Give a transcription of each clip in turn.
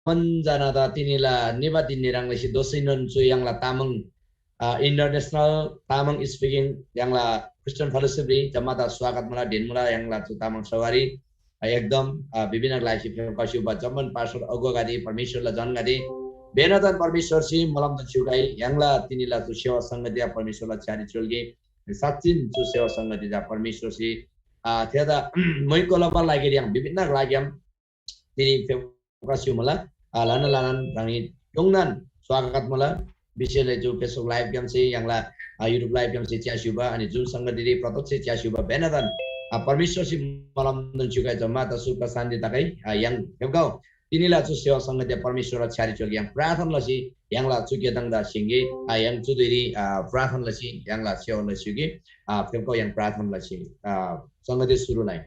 Manjana tinila niba tinirang lesi dosinon su yang la tamang international tamang speaking yang la Christian fellowship ri jamata swagat mala din mala yang la tu tamang sawari एकदम विभिन्न life कसिउ जमन passer अगो गादी परमेश्वर ला जन गादी बेनतन परमेश्वर C मलम द छुगाई यांगला तिनीला तु सेवा संगति परमेश्वर ला चारि चोलगे साचिन तु सेवा संगति जा परमेश्वर सी थेदा मैकोलपा लागि yang विभिन्न लाग्याम तिनी कसिउ मला लाना लानान रांगी योंगनान स्वागत मला विषयले जो फेसबुक लाइभ गेम से यांगला युट्युब लाइभ गेम से च्यासुबा अनि जुन संगति प्रत्यक्ष च्यासुबा बेनतन परमेश्वर सी मलम नचुका जम्मा त सुख शान्ति तकै yang हेबगाउ तिनीला चु सेवा संगति परमेश्वर छारि चोल yang प्रार्थना लसी yang la चुके दंगदा सिंगे yang चुदेरी प्रार्थना लसी yang la सेवा लसीगे फेबगाउ yang प्रार्थना लसी संगति सुरु नाइ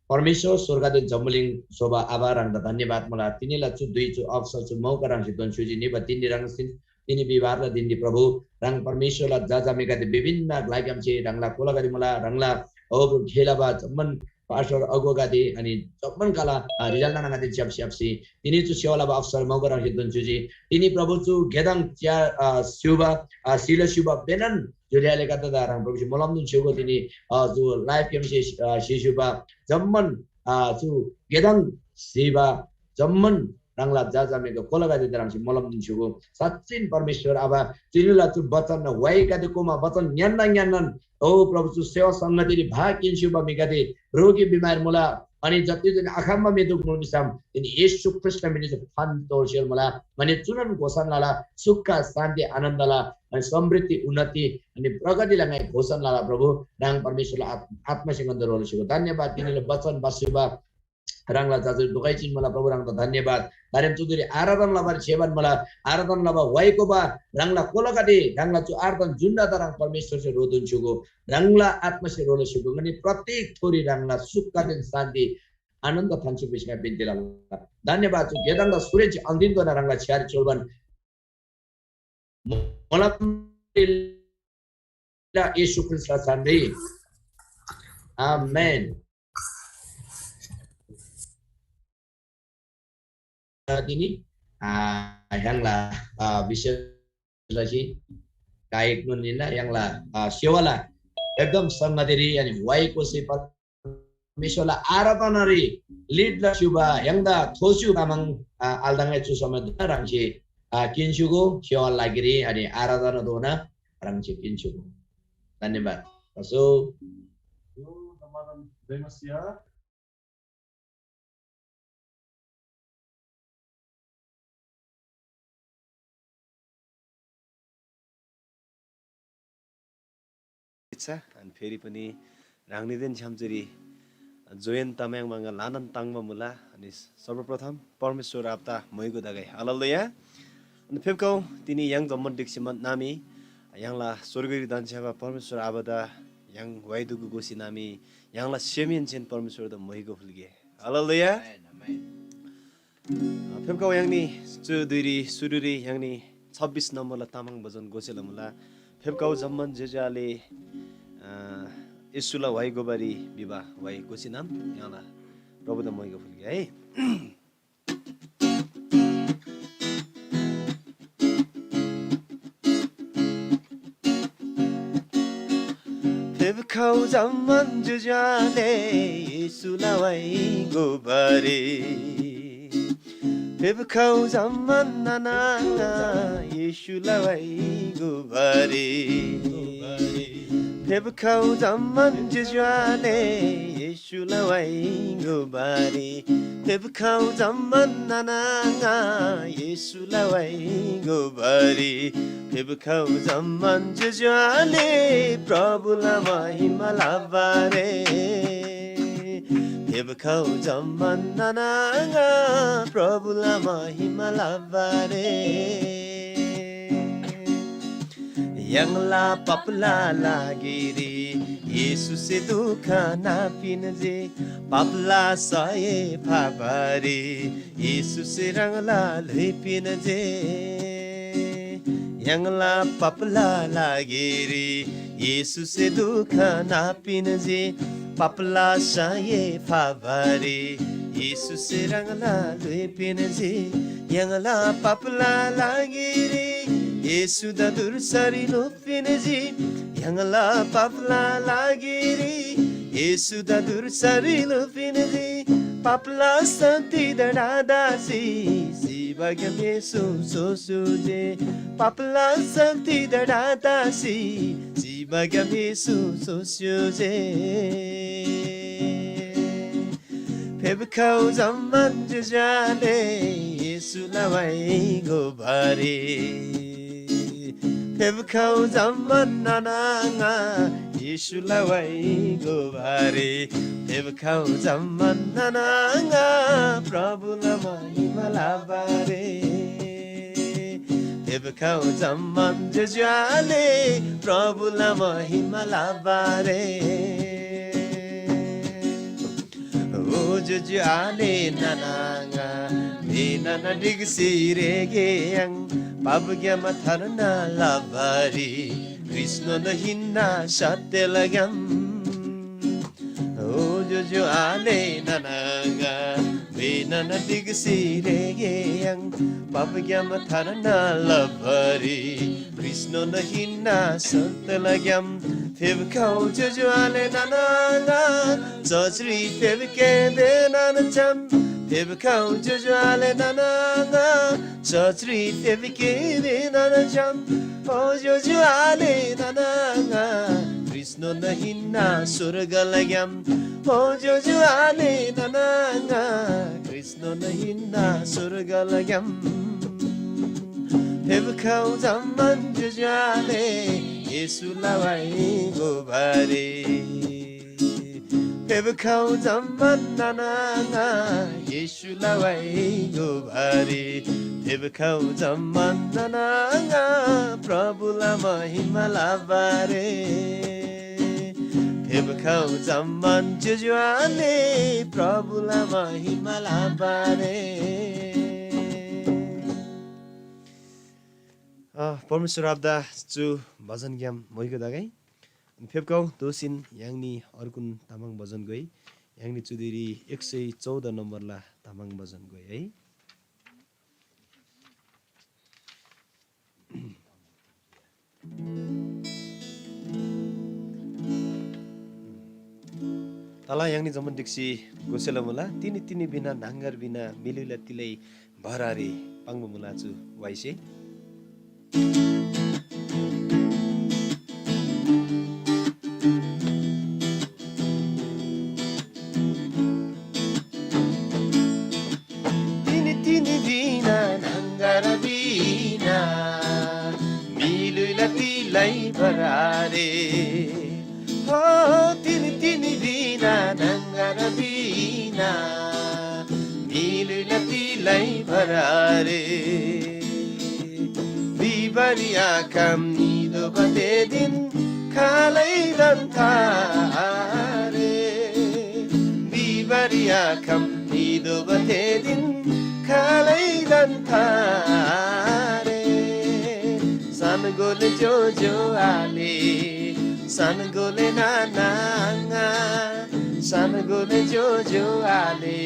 परमेश्वर स्वर्गदूत जम्बलिङ शोभा आभार र धन्यवाद मलाई तिनीला चु दुई चु अवसर चु मौका रङ सिद्धन सुजी नि तिनी रङ सिन तिनी विवाह र दिन्दी प्रभु रङ परमेश्वरला जाजामेका विभिन्न लाग्याम छि रङला कोलागरी मला रङला अब खेलाबा जम्मन पास्टर अगोगादी अनि जम्मन काला रिजल्ट नानागादी च्यापस्यापसी तिनी चु सेवाला अवसर मौका रङ सिद्धन सुजी तिनी प्रभु चु गेदाङ च्या शिवबा शिल शिवबा बेनन जुलियाले कता दारङ प्रभु मलमदुन शिवको तिनी जो लाइफ केमसे शिशुबा जम्मन चु गेदाङ शिवा जम्मन रङला जाजामेको कोलागादी दरांसी मलमदुन शिवको सच्चिन परमेश्वर अब तिनीला चु वचन वाइकादी कोमा वचन न्यान्न ओ प्रभु चु सेवा संगति भाकिन शिवबा मिगादी रोगी बिमार मुला अनि जति जन आखाममा मेदुक मुलबिसाम तिनी येशू ख्रीष्ट मिनि फन तोर्सेल मला माने चुनन घोषणाला सुख शान्ति आनन्दला अनि समृद्धि उन्नति अनि प्रगति लगाए घोषणाला प्रभु राङ परमेश्वरला आत्मसिंह दरोलसिको धन्यवाद तिनीले वचन बसुबा राङला जाजु दुगाइचिन मला प्रभु राङ धन्यवाद दारेम चुदुरी आराधन लबार सेवन मला आराधन लबा वाइको बा राङला कोलगाडी राङला चु आराधन जुन्दा दराङ परमेश्वर से रोदुन छुगो राङला आत्मा से रोले छुगो अनि प्रत्येक थोरी राङला सुख दिन शान्ति आनन्द थान्छु बिसमा बिन्तीला धन्यवाद छु गेदाङला सुरेज अन्दिन दना राङला छ्यार चोलबन मला येशू ख्रीष्ट सान्दै आमेन ini yang la bisa lagi kayak nunina yang la siwala एकदम संगतिरी अनि वाइको से परमेश्वरला आराधनारी लिड ला शुभा यंदा थोसु तामाङ आल्दाङै छु समय रांछि किन्चुगो सेवा लागिरी अनि आराधना दोना रांछि किन्चुगो धन्यवाद सो अनि फेरि पनि राङनिदेन छ्यामचुरी जोयन तामाङ मांगा लानन ताङमा मुला अनि सर्वप्रथम परमेश्वर आपता मयगो दगाई हालेलुया अनि फेबकाउ तिनी याङ जम्मन दिक्सिमन नामी याङला स्वर्गीय दानसेवा परमेश्वर आबदा याङ वाइदुगु गोसी नामी याङला सेमियन छेन परमेश्वर द मयगो फुलगे हालेलुया फेबकाउ याङनी चुदुरी सुरुरी याङनी 26 नम्बरला तामाङ भजन गोसेला मुला फेबकाउ जम्मन जेजाले यसुला वाइ गोबारी विवाह वाइ गोसी नाम याला प्रभु द मयगो फुलगे है फेबकाउ जम्मन जेजाले यसुला why गोबारी फेबकाउ जम्मन Nana यसुला why गोबारी फेबकाउ जम्मन जेजाले यसुला why गोबारी फेबकाउ जम्मन Nana यसुला why गोबारी फेबकाउ जम्मन जेजाले प्रभुला महिमा लाबारे फेबकाउ जम्मन नाना प्रभुला महिमा लाबारे यंगला पपला लागिरी येसु से दुख नापिन जे पपला सये फाबारी येसु से रंगला लैपिन जे यंगला पपला लागिरी येसु से दुख नापिन जे papla saye favare Yesu serangla lui pinji yangla papla lagiri Yesu da dursari no pinji yangla papla lagiri Yesu da dursari no pinji papla santi dadasi sibagyam Yesu sosuje papla santi dadasi sibagyam Yesu sosuje Pebkau zaman jujale Yesu lawai gobare Pebkau zaman nananga Yesu lawai gobare Pebkau zaman nananga Prabhu lamai malabare Pebkau zaman jujale Prabhu lamai malabare Juju ale nananga me nana digsi regeyang babgya matharna labari Krishna na hinna satelagam O juju ale nananga me nana digsi regeyang babgya matharna labari Krishna na hinna satelagam Pebkau juju ale nananga Zazri pebke de nanacham Pebkau juju ale nananga Zazri pebke de nanacham O juju ale nananga Krishna na hinna surgalagyam O juju ale nananga Krishna na hinna surgalagyam Pebkau zaman juju ale Yesu lawai gobare Pebkau zaman nananga Yesu lawai gobare Pebkau zaman nananga Prabhu lama himalabare Pebkau zaman jujuale Prabhu lama himalabare परमेश्वर आब्दा चु भजन game मोइको दागाई फेबकाउ दोसिन याङनी अर्कुन Tamang भजन गई याङनी चुदिरी 114 नम्बरला तामाङ भजन गई है तला याङनी जमन दिक्सी गोसेला मुला तिनी तिनी बिना नांगर बिना मिलुला तिलै भरारी पाङ्गु मुला चु vice Tini tini vina nangara vina milula tilai barare Oh tini tini vina nangara vina milula tilai barare Bariya kam nido batedin kalai dantare Bariya kam nido batedin kalai dantare San gole jojo ale san gole nananga san gole jojo ale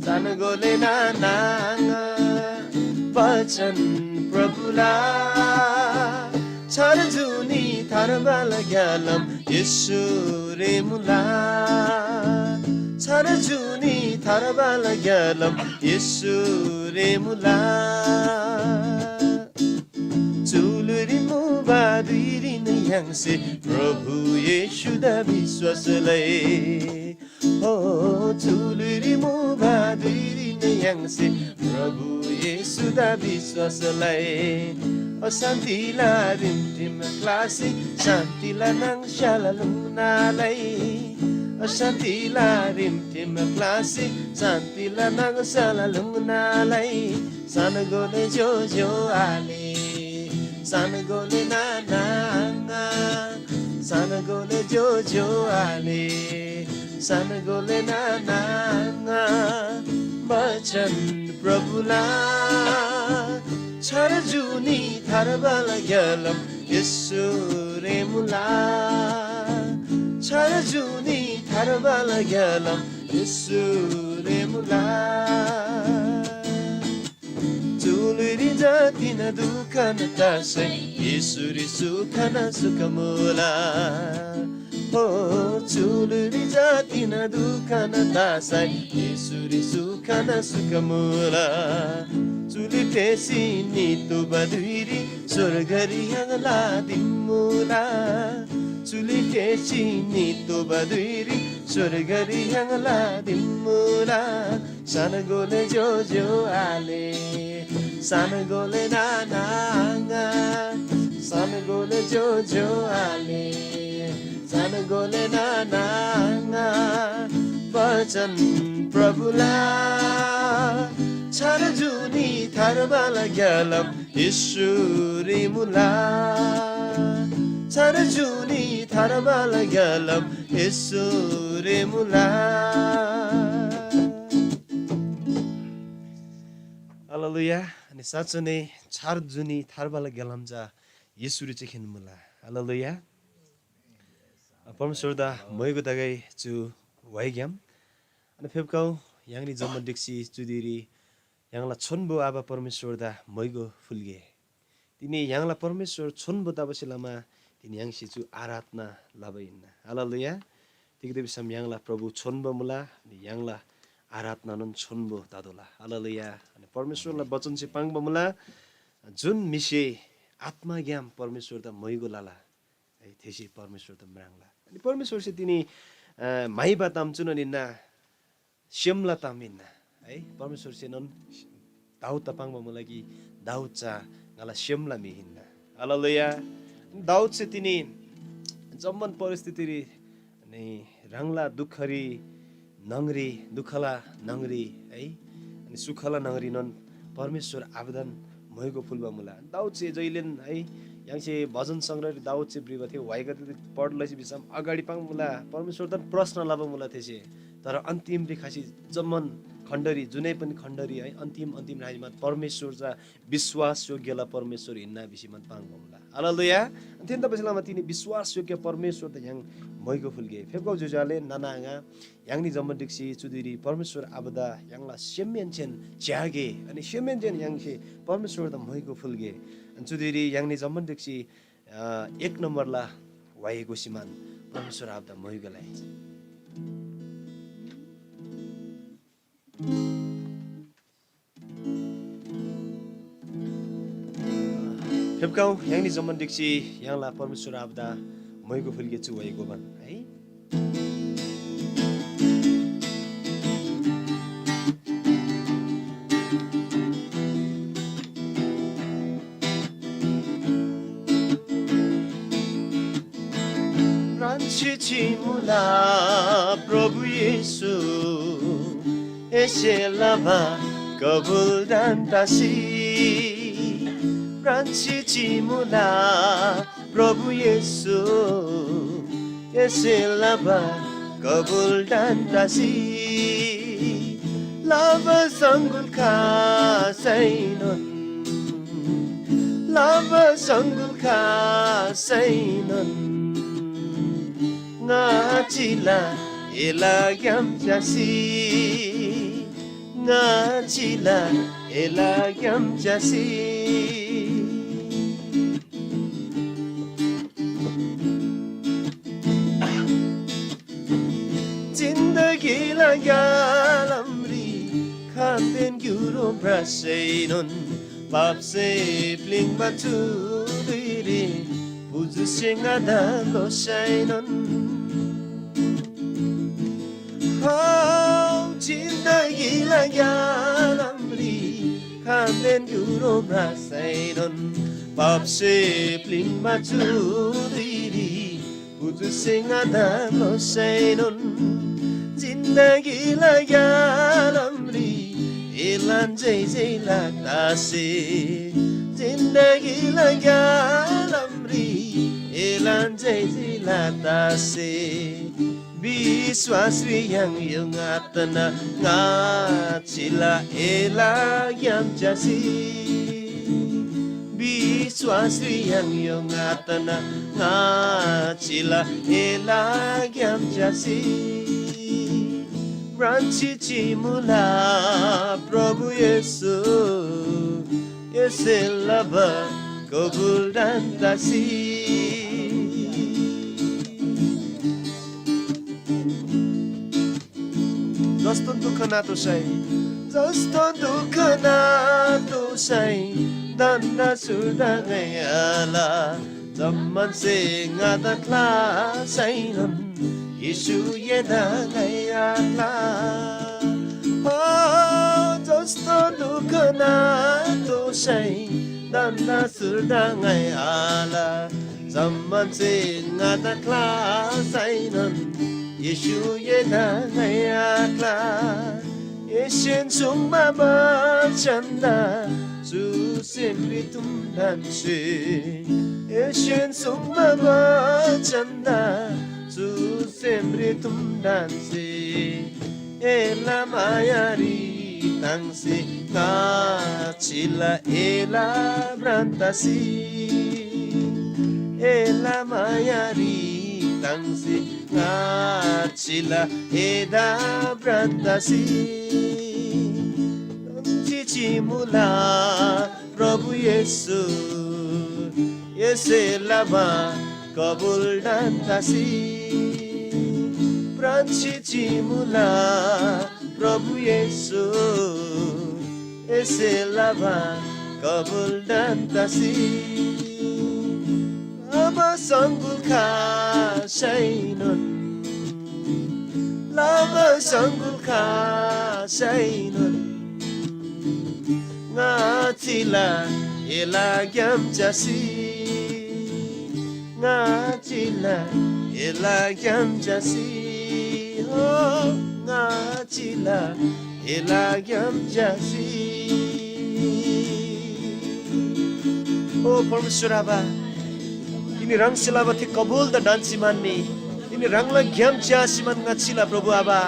san gole nananga Bachan Prabhula Charjuni Tharmala Gyalam Yeshure Mula Charjuni Tharmala Gyalam Yeshure Mula Chuluri Mubadiri Niyangse Prabhu Yeshuda Viswasalai Oh Chuluri Mubadiri Niyangse Prabhu Yesuda Viswasalai O Santila Rimtim Klasi Santila Nang Shalalunalai O Santila Rimtim Klasi Santila Nang Shalalunalai Sanagole Jojo Ale Sanagole Nananga Sanagole Jojo Ale Sanagole Nananga Bachan Prabhula Charjuni Tharmala Gyalam Yeshure Mula 차라주니 다르발라 갤람 예수의 몰라 줄리 자티나 두카나 따세 예수리 수카나 수카몰라 줄리 자티나 두카나 따세 예수리 수카나 수카몰라 줄리 페시니 또바두이리 소르가리 향라 dimula 줄리 페시니 또바두이리 소르가리 향라 dimula 산고레 조조 알레 산고레 나나가 산고레 조조 알레 산고레 나나가 वचन प्रभुलाई छाडजुनी थारबाला ग्यालम ईश्वरी मुला छाडजुनी थारबाला ग्यालम ईश्वरी मुला हालेलुया अनि साँच्चै नै छाडजुनी थारबाला ग्यालम जा येशूरी चाहिँ खेन मुला हालेलुया परमेश्वर दा मयगो दागै छु वाइग्याम अनि फेबकाउ यांगनी जम्म डिक्सी चुदिरी यांगला छोनबो आबा परमेश्वर दा मयगो फुलगे तिनी यांगला परमेश्वर छोनबो दाबसिलामा तिनी यांगसी छु आराधना लाबैन हालेलुया तिगदे बिसम यांगला प्रभु छोनबो मुला अनि यांगला आराधना नन छोनबो दादोला हालेलुया अनि परमेश्वरला वचन चाहिँ पाङबो मुला जुन मिसे आत्मा ज्ञान परमेश्वर दा मयगो लाला है थेसी परमेश्वर दा म्राङला अनि परमेश्वर चाहिँ तिनी माइबा तामचुन निन्ना श्यामला तामिन्ना है परमेश्वर चाहिँ नन दाउद तापाङमा मलाई कि दाउद चा गाला श्यामला मिहिन्ना हालेलुया दाउद चाहिँ तिनी जम्मन परिस्थिति अनि राङला दुखरी नंगरी दुखला नंगरी है अनि सुखला नंगरी नन परमेश्वर आवेदन मयगो फुलबा मुला दाउद चाहिँ जइलेन है यांसे भजन संग्रह दाउद चाहिँ ब्रिवा थियो वाइगा पढलैसी बिसम अगाडि पाङ मुला परमेश्वर त प्रश्न लाबा मुला थिए तर अन्तिम रेखासी जम्मन खण्डरी जुनै पनि खण्डरी है अन्तिम राजमा परमेश्वर जा विश्वास योग्यला परमेश्वर हिन्ना बिसीमा पाङ मुला हालेलुया अत्यन्त बसलामा तिनी विश्वास योग्य परमेश्वर त yang मयगो फुलगे फेबगाउ जुजाले नानाङा यांगनी जम्मन डिक्सी चुदिरी परमेश्वर आबदा यांगला सेमेन्चेन च्यागे अनि सेमेन्चेन यांगसे परमेश्वर त मयगो फुलगे चुदिरी यांगनी जम्मन डिक्सी 1 नम्बरला वाइगो सिमान परमेश्वर आबदा मयगोलाई फेबगाउ यांगनी जम्मन डिक्सी यांगला परमेश्वर आबदा मयगो फुलगे छु वाइगो बन है Chichimula Prabhu Yesu Eselama Kabul dan Tasi Chichimula Prabhu Yesu Eselama Kabul dan Tasi Lava sanggul kasainon Lava sanggul kasainon ngachila elagyam jasi ngachila elagyam jasi zindagi la galamri khamden gyuro brasainon papse bling batu diri puju singada lo shainon जिन्दगी लगामरी खामलेन गुरो ब्रासाइनन पापसे प्लिङमा चुदिरी पुजु सिंगादा लोसाइनन जिन्दगी लगामरी एलान जै जै लाग्दासे जिन्दगी लगामरी एलान जै जै लाग्दासे विश्वास yang atana ngachila ela yang jasi swasri yang yung atana nga chila elagyam jasi branchi chimula Prabhu Yesu yeselaba kabul dan tasi जस्तो दुःख नातो सही जस्तो दुःख नातो सही दन्दा सुर्दा गयाला जम्मन से ngada kla sainon Yesu yeda gayala oh जस्तो दुःख नातो सही दन्दा सुर्दा गयाला जम्मन से ngada kla sainon Yesu yeda gayala Yesin summa bachanda Su simri tum danse Yesin summa bachanda Su simri tum danse Ela mayari tangse Nga chila ela brantasi Ela mayari tangse Nga chila ela brantasi Chimula Prabhu Yesu yeselaba kabul dan tasi Branchi chimula Prabhu Yesu yeselaba kabul dan tasi Lama sanggul ka sainon Lama sanggul ka sainon nga chila elagyam jasi nga chila elagyam jasi oh nga chila elagyam jasi oh परमेश्वरबा तिनी रंग सिलाबथि कबूल the डान्सी मान्ने तिनी रंगला game जसी मान nga chila प्रभु आबा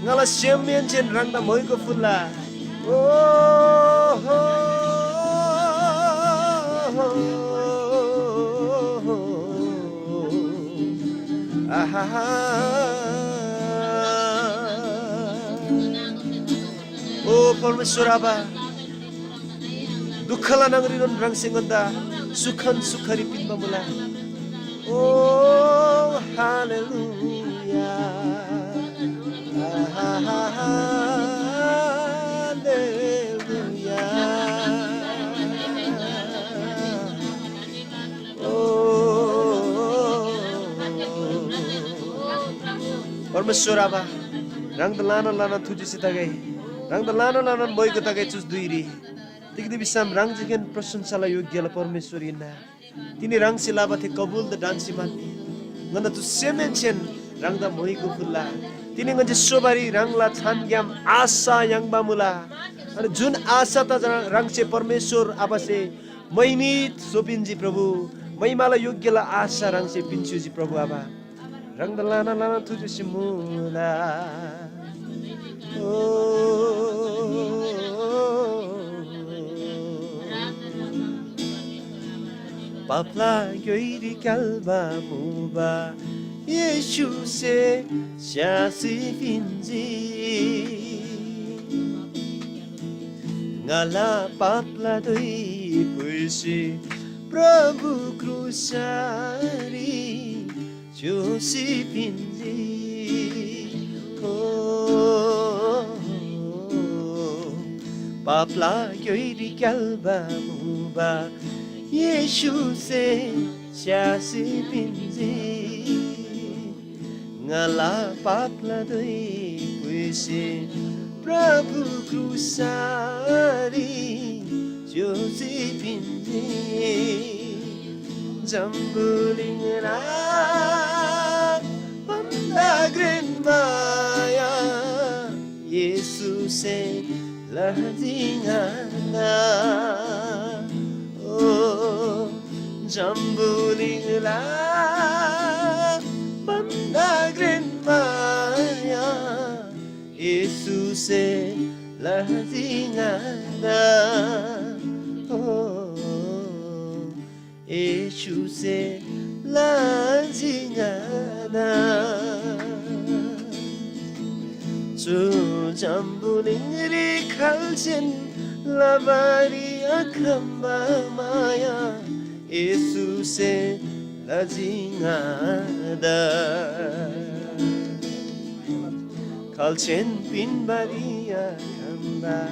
ngala semen जेन रंग द मोइको फुल्ला परमेश्वर आबा दुःखला नगरिरन रङसिङन्दा सुखन सुखरी पिन्बा मुला ओ हालेलुया परमेश्वर आबा रंग लाना लाना तुझे सीता गई रंग लाना लाना मोई को तगे चुस दुईरी तिगदी बिसाम रंग जिगन प्रशंसाला योग्यला परमेश्वर इन्ना तिनी रंग सिलाबा थे कबूल द डान्सी मान्ने गन्दा तु सेमेन्चेन रंग द मोई को फुल्ला तिनी गन्जे सोबारी रंगला छान ग्याम आशा यांगबा मुला अनि जुन आशा त रंग से परमेश्वर आबा से महिमित सोपिन्जी प्रभु महिमाला योग्यला आशा रंग से पिन्चुजी प्रभु आबा रंग लाना लाना तुझे सिमुला पापला गइरी कालबा मुबा येशू से स्यासी पिन्जी ngala papla doi puisi प्रभु क्रुसारी जोसी पिन्जी पापला गइरी कालबा मुबा येशू से स्यासी पिन्जी ngala papla doi puisi प्रभु क्रुसारी जोसी पिन्जी जम्बुलिङरा पन्दाग्रेन माया येशू से लहजिङना ओ जम्बुलिङरा पन्दाग्रेन माया येशू से लहजिङना Yesus'e lazingada Jambuling kalsin labari akamba maya Yesus'e lazingada kalsin pinbari akamba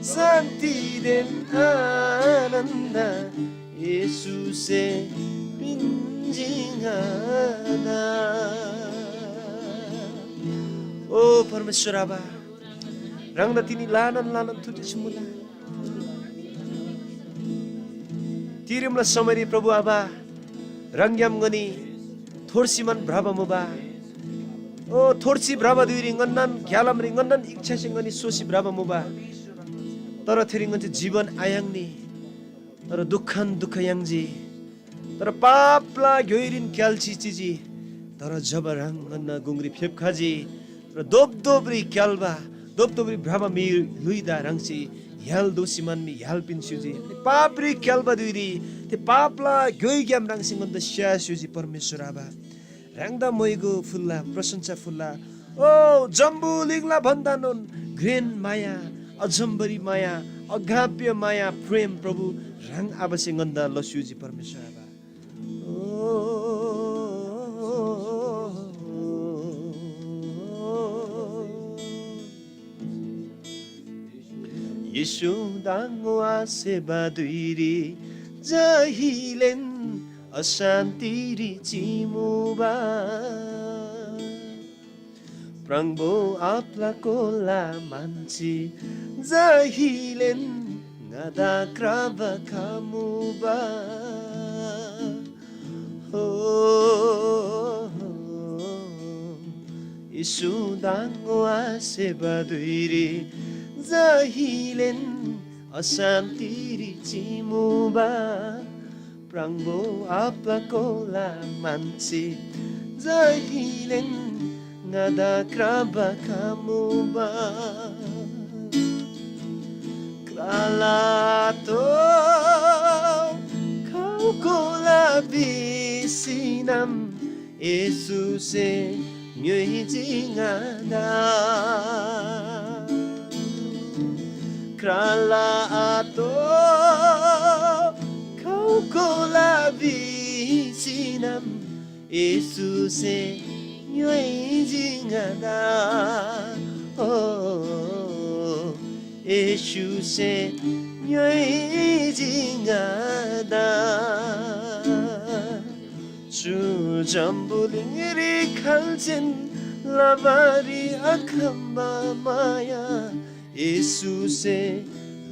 santi den ananda Yesus'e pinjingada Oh परमेश्वर आबा रंगदा तिनी लानन तुझे मुला तिरिमला समरी प्रभु आबा रंग्याम गनी थोरसी मन भ्राबा मुबा ओ थोरसी भ्राबा दुइरी गन्नन ग्यालम रि गन्नन इच्छा सिंगनी सोसी भ्राबा मुबा तर थेरि गन्ते जीवन आयांगनी तर दुखन दुख यांगजी तर पापला ग्योइरिन क्यालची चिजी तर जब रंग गन्न गुंगरी फेपखाजी र दोब्दोब्री क्यालबा दोब्दोब्री भ्राबा मी लुइदा रंगसी याल दोसी मनमी याल पिन्सुजी पापरी क्यालबा दुइरी ते पापला ग्योइग्याम रंगसी गन्द स्यासुजी परमेश्वर आबा रंगदा मोइगो फुल्ला प्रशंसा फुल्ला ओ जम्बु लिगला भन्दानुन ग्रेन माया अजम्बरी माया अगाप्य माया प्रेम प्रभु रंग आबसे गन्द लसुजी परमेश्वर आबा Yesu dangwa seba duiri jahilen asantiri cimuba prangbo apla kola manci jahilen ngada krava kamuba oh Yesu dangwa seba duiri Zahilen asantiri cimuba prangbo apa kola manci Zahilen ngada kraba kamuba Kralato kau kola bisinam Yesus'e nyuijingada Krala ato kau kola visinam Yesus'e nyuijingada oh Yesus'e nyuijingada Su jambuling kaljen labari akamba maya Yesus'e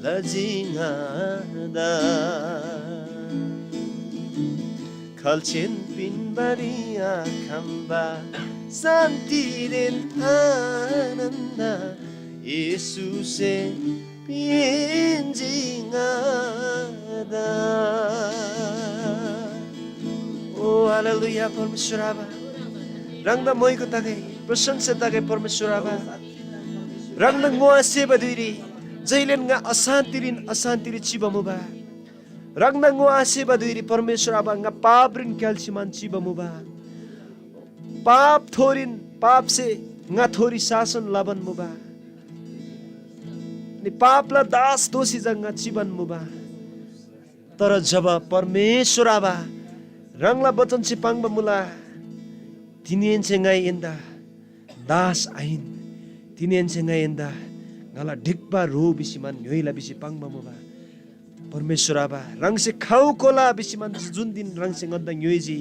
lazingada kalchen pinbari akamba santiren ananda Yesus'e pinjingada Oh hallelujah परमेश्वर आबा रंगदा मोइको तागे प्रशंसा तागे परमेश्वर आबा रंगदा ngoa seba duiri जैलेन nga अशान्तिरी चिबमुबा रंगदा ngoa seba duiri परमेश्वर आबा nga पापरिन क्याल्सिमान चिबमुबा पाप से nga थोरी शासन लाबन मुबा नि पापला दास दोषी जंगा चिबन मुबा तर जब परमेश्वर आबा रंगला बचन चिपांग मुला तिनियन सेंगाई इंदा दास आइन तिनियन सेंगाई इंदा ngala dikba ro bisiman nyoila bisi pangba muba परमेश्वर आबा रंग से खाउ कोला बिसिमान जुन दिन रंग से nganda nyoiji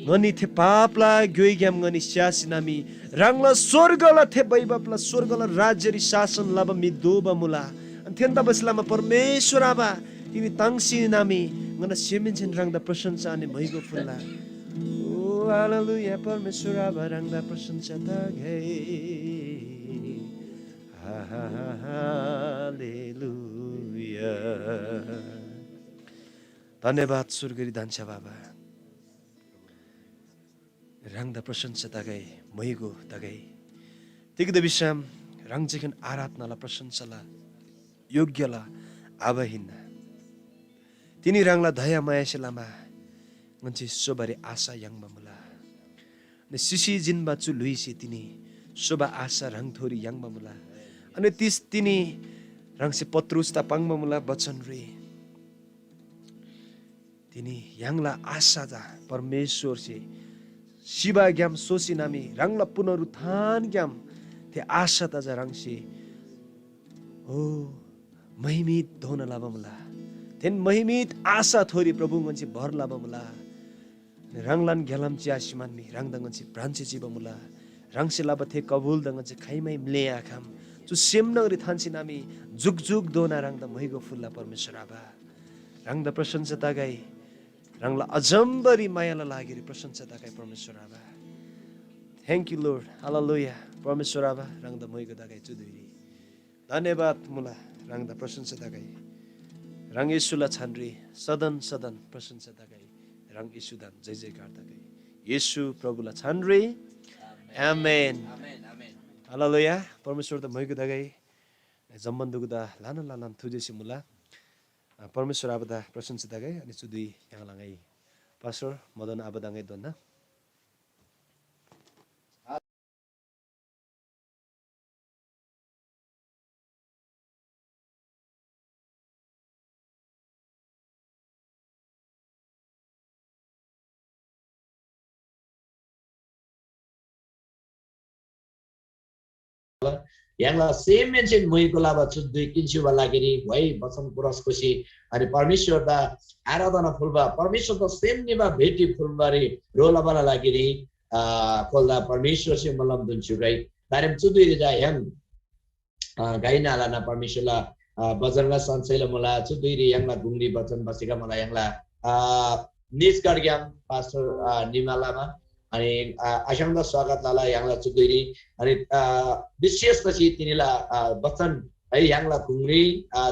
ngani the papla gyoi gyam ngani syasi nami rangla स्वर्गला थे बैबापला स्वर्गला राज्यरी शासन लाबा mi doba mula अन्थेन्दा बसलामा परमेश्वर आबा तिमी तांसी नामी ngana semenchen rangda प्रशंसा अनि भइगो फुल्ला ओ हालेलुया परमेश्वर आबा रंगदा प्रशंसा तागे हालेलुया धन्यवाद स्वर्गीय दान्छ बाबा रंगदा प्रशंसा तागे मैगो तागे तिगद विश्राम रंगजेकन आराधनाला प्रशंसाला योग्यला आबहिन तिनी रंगला दया मायासेलामा nganchi sobari asa yang mamula ne sisi jin ba chu lui si tini soba asa rang thori yang mamula ane tis tini rang si Petrus ta pang mamula bachan re tini yang la asa da परमेश्वर से शिवा ज्ञाम सोसी नामी रंगला पुनरुत्थान ज्ञाम ते आशा ता रंग से ओ महिमित धोन लाबमला तेन महिमित आशा थोरी प्रभु गंछि भर लाबमला रंगलन गेलम च्या सिमान मी रंग दंगछि ब्रांचे जीवमुला रंग से लाबथे कबूल दंगछि खाइमै मिले आखम चु सेमनगरी थान्सी नामी जुग जुग दोना रंग द महिगो फुल्ला परमेश्वर आबा रंग द प्रशंसता गाई रंगला अजम्बरी मायाला लागेरी प्रशंसता गाई परमेश्वर आबा थैंक यू लॉर्ड हालेलुया परमेश्वर आबा रंग द महिगो दागाई चुदुरी धन्यवाद मुला रंग द प्रशंसता गाई रंग येशुला छानरी सदन सदन प्रशंसता गाई रंग येशुदान जय जयकार दागाई येशु प्रभुला छानरी आमेन हालेलुया परमेश्वर द महिगो दागाई जम्बन्दुगु दा लान लान थुजेसी मुला परमेश्वर आबदा प्रशंसता गाई अनि चुदुई यहाँ लागाई पास्टर मदन आबदाङै दोना Yangla same mention Moikola Chudui Kinshuba Lagiri, Wai, Basan Puraskoshi, and Parmishur da Aradana Fulba, Parmishur the same Niva Beti Fulbari, Rolabala Lagiri, called the Parmishur Simbalam Dunchugai, Tarim Chudui Jayam, Gaina Lana Parmishula, Bazanga Sansela Mula, Chudui Yangla Gundi Batan Basika Malayangla, Niskargam, Pastor Nimalama. अनि आशंका स्वागत लाला यांगला चुदुरी अनि विशेष पछि तिनीला बच्चन है यांगला कुंगरी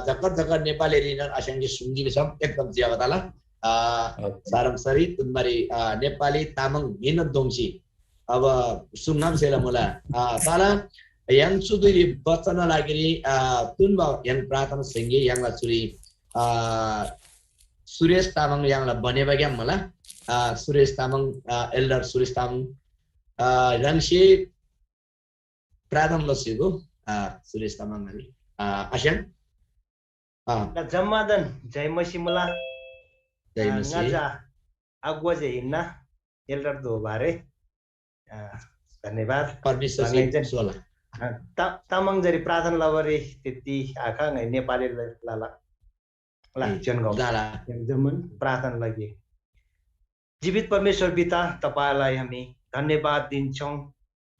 जकर जकर Nepali रिनर आशंकी सुंगी some एकदम ज्यादाला सारम सरी तुम्हारी नेपाली तामंग इन दोंसी अब सुनाम सेला मुला ताला yang चुदुरी बच्चन लागरी तुनबा yang प्रार्थना संगे यांगला चुरी सुरेश तामंग यांगला बनेबा ग्याम मला Suresh Tamang, Elder Suresh Tamang, Rangshi Pradam Losigo, Suresh Tamang, Ashan Jamadan, Jaimasimula, Naja, Aguazaina, Elder Dovare, Nevar, Permission Sola. Tamang the Pradhan Lavary, Titi, Akang, and Nepali Lala, Jango, Zaman, Pradhan Lagi. जीवित परमेश्वर पिता तपाईलाई हामी धन्यवाद दिन्छौं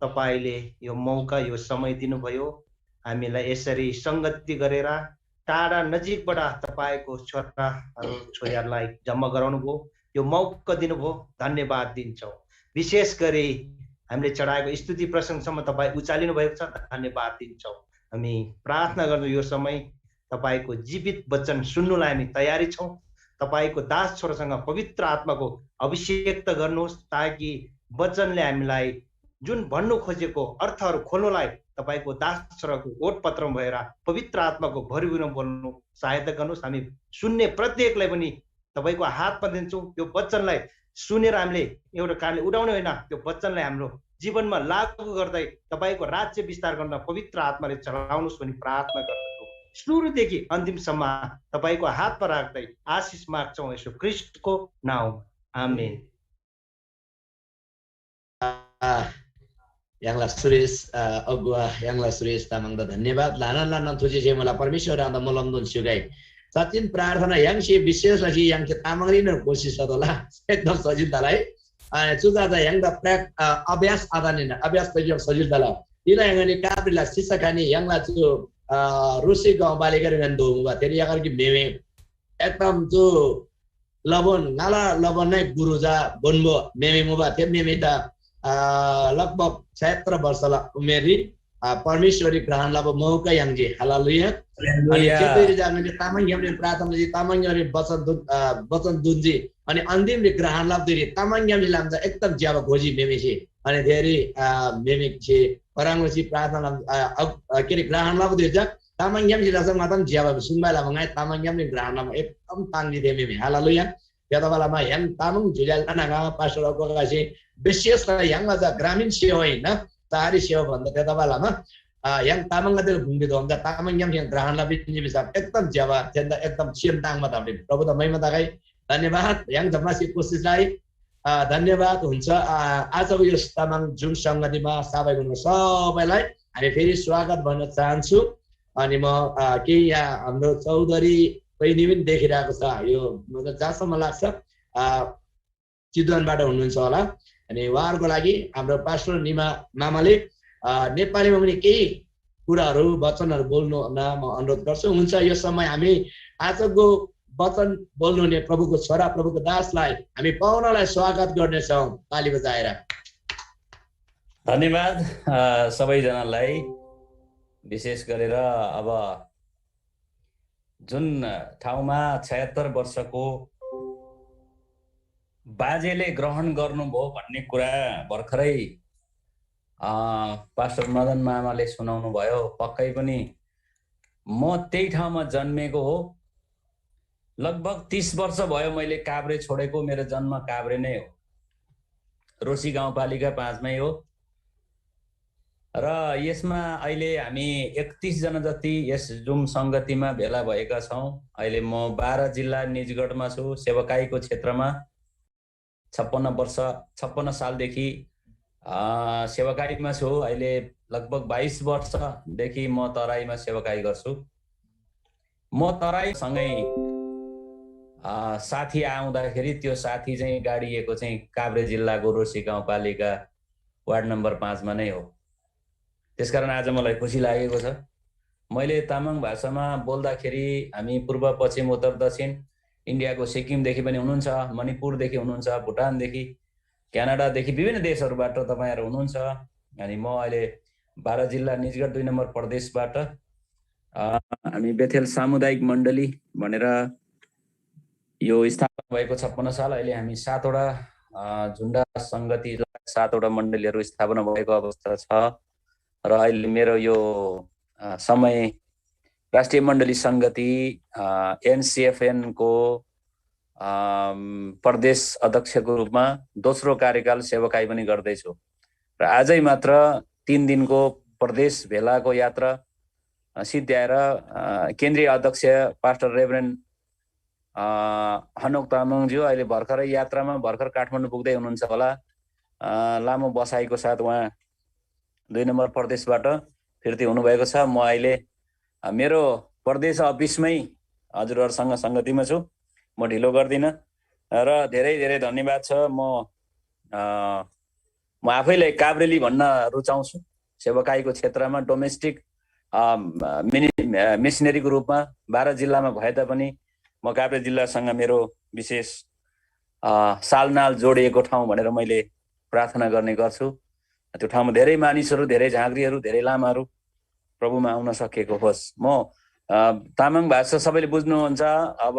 तपाईले यो मौका यो समय दिनुभयो हामीलाई यसरी संगति गरेर टाढा नजिकबाट तपाईको छोराहरु छोरीहरुलाई जम्मा गराउनुभयो यो मौका दिनुभयो धन्यवाद दिन्छौं विशेष गरी हामीले चढाएको स्तुति प्रशंसामा तपाई उचालिनु भएको छ धन्यवाद दिन्छौं हामी प्रार्थना गर्नु यो समय तपाईको जीवित वचन सुन्नुलाई हामी तयारी छौं तपाईको दास छोरासँग पवित्र आत्माको अभिषेक गर्नुहोस् ताकि वचनले हामीलाई जुन भन्नु खोजेको अर्थहरु खोल्नुलाई तपाईको दास छोराको ओटपत्रमा भएर पवित्र आत्माको भरिभरि बोल्नु सहायता गर्नुहोस् हामी सुन्ने प्रत्येकलाई पनि तपाईको हातमा दिन्छौं त्यो वचनलाई सुनेर हामीले एउटा कानले उडाउने हैन त्यो वचनलाई हाम्रो जीवनमा लागू गर्दै तपाईको राज्य विस्तार गर्न पवित्र आत्माले चलाउनुस् भनी प्रार्थना गर्दछु सुरुदेखि अन्तिमसम्म तपाईको हातमा राख्दै आशीष माग्छौं येशू ख्रीष्टको नाममा आमेन Yangla Suresh Agua Yangla Suresh Tamang da धन्यवाद लाना लाना तुझे जे मला परमेश्वर आंदा मलम दोन सुगाई सचिन प्रार्थना yang shi विशेष लगी yang के तामंग रिन कोशिश होला एकदम सजिल दलाई अनि चुजा दा yang da प्राक अभ्यास आदानिन अभ्यास पजियो सजिल दला इला yang ni काबिला सिसकानी yang la चु रुसी गाउँ बालिका गन्दो वा तेरी अगर कि मेमे एकदम जो लबन नाला लबन नै गुरुजा बनबो मेमे मुबा ते मेमे ता लगभग 76 वर्षला उमेरी परमेश्वरी ग्रहण लब मौका यांजे हालेलुया अनि केतरी जाने तामाङ यमले प्रार्थना जी तामाङ यमले वचन दुन्जी अनि अन्तिमले ग्रहण लब दिरी तामाङ यमले लाम्जा एकदम ज्याबा खोजी मेमे छे अनि धेरै मेमे छे पराङसी प्रार्थना केरे ग्रहण लब दिजा तामाङ यमले लासम मातम ज्याबा सुनबा ला मंगाय तामाङ यमले ग्रहण लब एकदम तांगी दे मेमे हालेलुया त्यता बेलामा ह्याङ तामाङ झुल्याल नागा पास्टरको गासी विशेष ह्याङ अझ ग्रामीण सेवा होइन चारी सेवा भन्दा त्यता बेलामा ह्याङ तामाङ अझ भूमि तो हमका तामाङ yang ग्रहण बिजली bisa एकदम ज्यावा ज्यादा एकदम सिम ताङमा तामले प्रभु त महिमा तागाई धन्यवाद ह्याङ जम्मासी कोसिसलाई धन्यवाद हुन्छ आजको यो तामाङ जुन संगतिमा सहभागी सबैलाई हामी फेरि स्वागत भन्न चाहन्छु अनि म केही यहाँ हाम्रो चौधरी बहिनी पनि देखिरहेको छ यो जहाँसम्म लाग्छ चितवनबाट हुनुहुन्छ होला अनि उहाँहरूको लागि हाम्रो पास्टर निमा मामाले नेपालीमा पनि केही कुराहरू वचनहरू बोल्नु म अनुरोध गर्छु हुन्छ यो समय हामी आजको वचन बोल्नुहुने प्रभुको छोरा प्रभुको दासलाई हामी पाहुनालाई स्वागत गर्नेछौँ ताली बजाएर धन्यवाद सबैजनालाई विशेष गरेर अब जुन ठाउँमा 76 वर्षको बाजेले ग्रहण गर्नुभयो भन्ने कुरा भर्खरै पास्टर मदन मामाले सुनाउनु भयो पक्कै पनि म त्यही ठाउँमा जन्मेको हो लगभग 30 वर्ष भयो मैले काभ्रे छोडेको मेरो जन्म काभ्रे नै हो रोसी गाउँपालिका 5 मै हो र यसमा अहिले हामी 31 जना जति यस जुम संगतिमा भेला भएका छौं अहिले म 12 जिल्ला निजगढमा छु सेवकाईको क्षेत्रमा 56 सालदेखि सेवकाईमा छु अहिले लगभग 22 वर्षदेखि म तराईमा सेवकाई गर्छु म तराईसँगै साथी आउँदाखेरि त्यो साथी चाहिँ गाडिएको चाहिँ काभ्रे जिल्लाको रोसी गाउँपालिका वार्ड नम्बर 5 मा नै हो त्यसकारण आज मलाई खुसी लागेको छ मैले तामाङ भाषामा बोल्दाखेरि हामी पूर्व पश्चिम उत्तर दक्षिण इन्डियाको सिक्किमदेखि पनि हुनुहुन्छ मणिपुरदेखि हुनुहुन्छ भुटानदेखि क्यानाडादेखि विभिन्न देशहरूबाट तपाईहरु हुनुहुन्छ अनि म अहिले 12 जिल्ला निजगढ 2 नम्बर प्रदेशबाट हामी बेथेल सामुदायिक मण्डली भनेर यो स्थापना भएको 56 साल अहिले हामी 7 वटा झुण्डा संगति 7 वटा मण्डलीहरू स्थापना भएको अवस्था छ र अहिले मेरो यो समय राष्ट्रिय मण्डली संगति एनसीएफएन को प्रदेश अध्यक्षको रूपमा दोस्रो कार्यकाल सेवकाई पनि गर्दैछु र आजै मात्र 3 दिनको प्रदेश भेलाको यात्रा सिद्ध्याएर केन्द्रीय अध्यक्ष पास्टर रेभरेन्ड हनोक तामाङज्यू अहिले भर्खरै यात्रामा भर्खर काठमाडौँ पुग्दै हुनुहुन्छ होला लामो बसाइको साथ उहाँ 2 नम्बर प्रदेशबाट फिर्ती हुनुभएको छ म अहिले मेरो प्रदेश अफिसमै हजुरहरुसँग संगतिमा छु म ढिलो गर्दिन र धेरै धेरै धन्यवाद छ म आफैलाई काभ्रेली भन्न रुचाउँछु सेवकाईको क्षेत्रमा डोमेस्टिक मिसनरीको रूपमा 12 जिल्लामा भए तापनि म काभ्रे जिल्लासँग मेरो विशेष सालनाल जोडिएको ठाउँ भनेर मैले प्रार्थना गर्ने गर्छु त्यो ठाउँमा धेरै मानिसहरू धेरै झाँक्रीहरू धेरै लामाहरू प्रभुमा आउन सकेको होस् म तामाङ भाषा सबैले बुझ्नुहुन्छ अब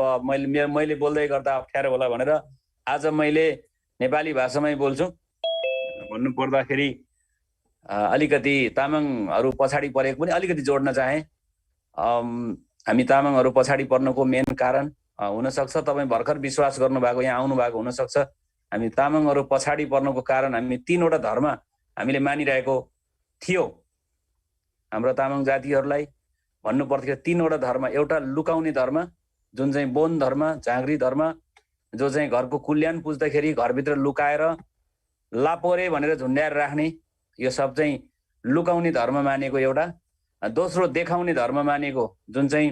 मैले बोल्दै गर्दा अप्ठ्यारो होला भनेर आज मैले नेपाली भाषामै बोल्छु भन्नु पर्दाखेरि अलिकति तामाङहरू पछाडी परेको पनि अलिकति जोड्न चाहे हामी तामाङहरू पछाडी पर्नको मेन कारण हुन सक्छ तपाई भर्खर विश्वास गर्नु भएको यहाँ आउनु भएको हुन सक्छ हामी तामाङहरू पछाडी पर्नको कारण हामी 3 वटा धर्म हामीले मानिरहेको थियो हाम्रो तामाङ जातिहरूलाई भन्नु पर्थ्यो 3 वटा धर्म एउटा लुकाउने धर्म जुन चाहिँ बोन धर्म झाँक्री धर्म जो चाहिँ घरको कुल्यान पुज्दाखेरि घरभित्र लुकाएर लापोरे भनेर झुन्ड्याएर राख्ने यो सब चाहिँ लुकाउने धर्म मानेको एउटा दोस्रो देखाउने धर्म मानेको जुन चाहिँ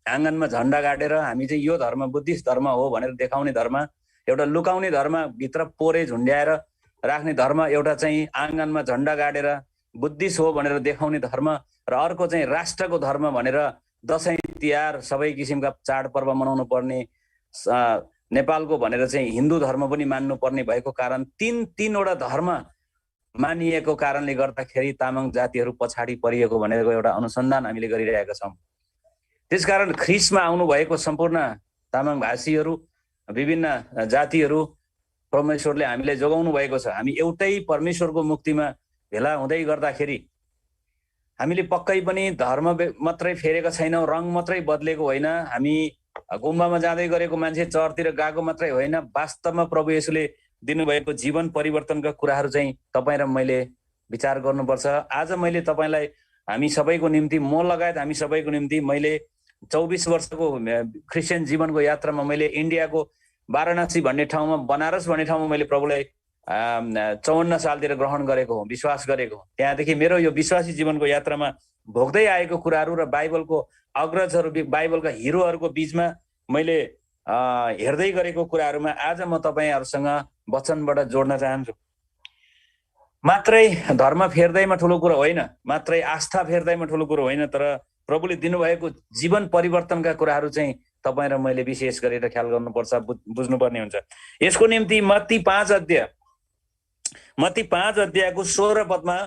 आँगनमा झण्डा गाडेर हामी चाहिँ यो धर्म बुद्धिस्ट धर्म हो भनेर देखाउने धर्म एउटा लुकाउने धर्म भित्र पोरे झुन्ड्याएर राख्ने धर्म एउटा चाहिँ आँगनमा झण्डा गाडेर बुद्धिस्ट हो भनेर देखाउने धर्म र अर्को चाहिँ राष्ट्रको धर्म भनेर दशैं तिहार सबै किसिमका चाडपर्व मनाउनु पर्ने नेपालको भनेर चाहिँ हिन्दू धर्म पनि मान्नु पर्ने भएको कारण तीन वटा धर्म मानिएको कारणले गर्दाखेरि तामाङ जातिहरू पछाडी परिएको भनेको एउटा अनुसन्धान हामीले गरिरहेका छौं त्यसकारण ख्रीष्टमा आउनु भएको सम्पूर्ण तामाङ भाषीहरू विभिन्न जातिहरू परमेश्वरले हामीलाई जोगाउनु भएको छ हामी एउटै परमेश्वरको मुक्तिमा भेला हुँदै गर्दाखेरि हामीले पक्कै पनि धर्म मात्रै फेरेको छैनौं रङ मात्रै बदलेको होइन हामी गुम्बामा जाँदै गरेको मान्छे चर्चतिर गएको मात्रै होइन, वास्तवमा प्रभु येशूले दिनुभएको जीवन परिवर्तनका कुराहरू चाहिँ तपाईँ र मैले विचार गर्नुपर्छ। आज मैले तपाईँलाई हामी सबैको निम्ति, म लगायत हामी सबैको निम्ति, मैले 24 वर्षको क्रिस्चियन जीवनको यात्रामा मैले इन्डियाको वाराणसी भन्ने ठाउँमा, बनारस भन्ने ठाउँमा मैले प्रभुलाई 54 सालतिर ग्रहण गरेको हुँ, विश्वास गरेको हुँ। त्यहाँदेखि मेरो यो विश्वासी जीवनको यात्रामा भोग्दै आएको कुराहरू र बाइबलको अग्रजहरू, बाइबलका हिरोहरूको बिचमा मैले हेर्दै गरेको कुराहरूमा आज म तपाईँहरूसँग वचनबाट जोड्न चाहन्छु। मात्रै धर्म फेर्दैमा ठुलो कुरो होइन, मात्रै आस्था फेर्दैमा ठुलो कुरो होइन, तर प्रभुले दिनुभएको जीवन परिवर्तनका कुराहरू चाहिँ तपाईँ र मैले विशेष गरेर ख्याल गर्नुपर्छ, बुझ्नुपर्ने हुन्छ। यसको निम्ति मत्ती 5 अध्यायको 16 पदमा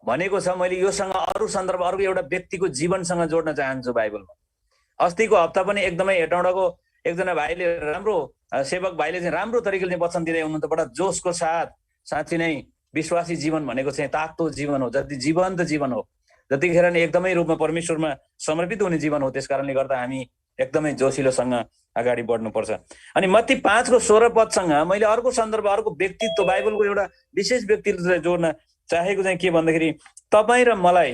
भनेको छ। मैले योसँग अरू सन्दर्भ, अर्को एउटा व्यक्तिको जीवनसँग जोड्न चाहन्छु बाइबलमा। अस्तिको हप्ता पनि एकदमै हेटौँडाको एकजना भाइले, राम्रो सेवक भाइले चाहिँ राम्रो तरिकाले वचन दिँदै हुनुहुन्छ, बडा जोसको साथ। साँच्चै नै विश्वासी जीवन भनेको चाहिँ तातो जीवन हो, जति जीवन्त जीवन हो, जतिखेर नै एकदमै रूपमा परमेश्वरमा समर्पित हुने जीवन हो। त्यस कारणले गर्दा हामी एकदमै जोसिलोसँग अगाडि बढ्नुपर्छ। अनि मत्ती 5 को 16 पदसँग मैले अर्को सन्दर्भ, अर्को व्यक्तित्व, बाइबलको एउटा विशेष व्यक्तित्व जोड्न चाहेको चाहिँ के भन्दाखेरि, तपाईँ र मलाई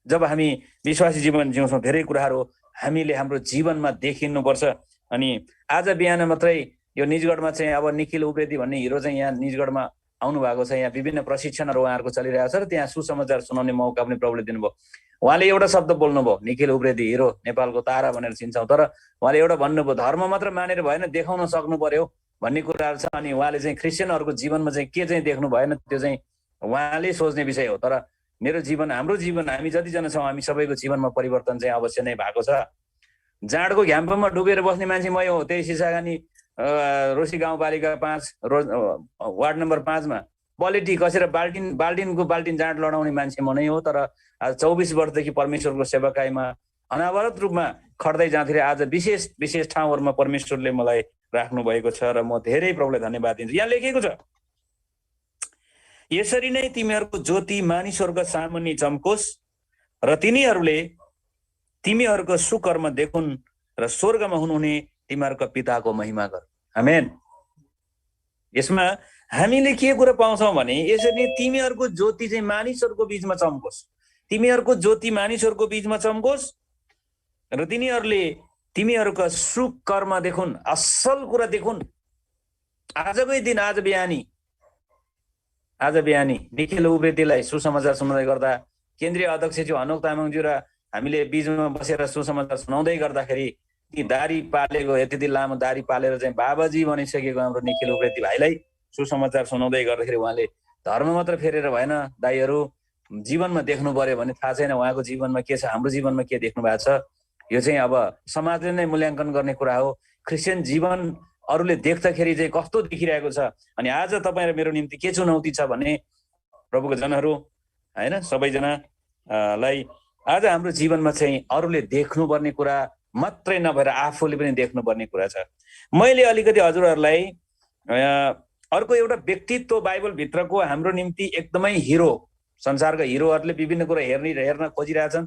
जब हामी विश्वासी जीवन जिउँछौँ, धेरै कुराहरू हामीले हाम्रो जीवनमा देखिनुपर्छ। अनि आज बिहान मात्रै यो निजगढमा चाहिँ अब निखिल उप्रेती भन्ने हिरो चाहिँ यहाँ निजगढमा आउनु भएको छ। यहाँ विभिन्न प्रशिक्षणहरू उहाँहरूको चलिरहेको छ र त्यहाँ सुसमाचार सुनाउने मौका पनि प्रभुले दिनुभयो। उहाँले एउटा शब्द बोल्नुभयो, निखिल उप्रेती हिरो, नेपालको तारा भनेर चिन्छौँ, तर उहाँले एउटा भन्नुभयो, धर्म मात्र मानेर भएन, देखाउन सक्नु पर्यो भन्ने कुराहरू छ। अनि उहाँले चाहिँ क्रिस्चियनहरूको जीवनमा चाहिँ के चाहिँ देख्नु भएन, त्यो चाहिँ उहाँले सोच्ने विषय हो। तर मेरो जीवन, हाम्रो जीवन, हामी जतिजना छौँ, हामी सबैको जीवनमा परिवर्तन चाहिँ अवश्य नै भएको छ। जाँडको घ्याम्पमा डुबेर बस्ने मान्छे मै हो। त्यही सिसागानी रोसी गाउँपालिका 5 वार्ड नम्बर 5 मा पलेटी कसेर बाल्टिन जाँड लडाउने मान्छे म नै हो। तर आज 24 वर्षदेखि परमेश्वरको सेवाकाईमा अनावरत रूपमा खट्दै जाँदाखेरि आज विशेष ठाउँहरूमा परमेश्वरले मलाई राख्नु भएको छ र म धेरै प्रभुलाई धन्यवाद दिन्छु। यहाँ लेखेको छ, यसरी नै तिमीहरूको ज्योति मानिसहरूका सामुन्ने चम्कोस् र तिनीहरूले तिमीहरूको सुकर्म देखुन् र स्वर्गमा हुनुहुने तिमीहरूका पिताको महिमा गर। आमेन। यसमा हामीले के कुरा पाउँछौँ भने, यसरी तिमीहरूको ज्योति चाहिँ मानिसहरूको बिचमा चम्कोस्, तिमीहरूको ज्योति मानिसहरूको बिचमा चम्कोस् र तिनीहरूले तिमीहरूका सुकर्म देखुन्, असल कुरा देखुन्। आजकै दिन, आज बिहानी निखिल उप्रेतीलाई सुसमाचार सुनाउँदै गर्दा केन्द्रीय अध्यक्षज्यू अनोक तामाङज्यू र हामीले बिचमा बसेर सुसमाचार सुनाउँदै गर्दाखेरि ती दारी पालेको, यति लामो दारी पालेर चाहिँ बाबाजी बनिसकेको हाम्रो निखिल उप्रेती भाइलाई सुसमाचार सुनाउँदै गर्दाखेरि उहाँले धर्म मात्र फेरेर भएन दाइहरू, जीवनमा देख्नु पर्यो भने थाहा छैन उहाँको जीवनमा के छ, हाम्रो जीवनमा के देख्नु भएको छ। यो चाहिँ अब समाजले नै मूल्याङ्कन गर्ने कुरा हो। क्रिस्चियन जीवन अरूले देख्दाखेरि चाहिँ कस्तो देखिरहेको छ। अनि आज तपाईँ र मेरो निम्ति के चुनौती छ भने, प्रभुको जनहरू होइन, सबैजनालाई आज हाम्रो जीवनमा चाहिँ अरूले देख्नुपर्ने कुरा मात्रै नभएर आफूले पनि देख्नुपर्ने कुरा छ। मैले अलिकति हजुरहरूलाई अर्को एउटा व्यक्तित्व बाइबलभित्रको हाम्रो निम्ति एकदमै हिरो, संसारका हिरोहरूले विभिन्न कुरा हेर्न खोजिरहेछन्,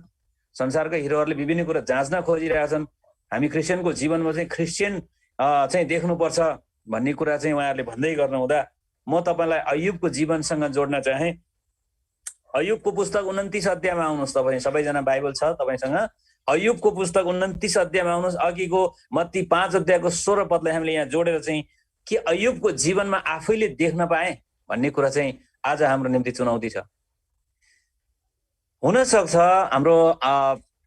संसारका हिरोहरूले विभिन्न कुरा जाँच्न खोजिरहेछन्। हामी क्रिस्चियनको जीवनमा चाहिँ क्रिस्चियन चाहिँ देख्नुपर्छ भन्ने कुरा चाहिँ उहाँहरूले भन्दै गर्नुहुँदा म तपाईँलाई अय्युबको जीवनसँग जोड्न चाहे। अय्युबको पुस्तक 29 अध्यायमा आउनुहोस्। तपाईँ सबैजना बाइबल छ तपाईँसँग? अय्युबको पुस्तक 29 अध्यायमा आउनुहोस्। अघिको मत्ती 5 अध्यायको 16 पदलाई हामीले यहाँ जोडेर चाहिँ के अय्युबको जीवनमा आफैले देख्न पाए भन्ने कुरा चाहिँ आज हाम्रो निम्ति चुनौती छ। हुनसक्छ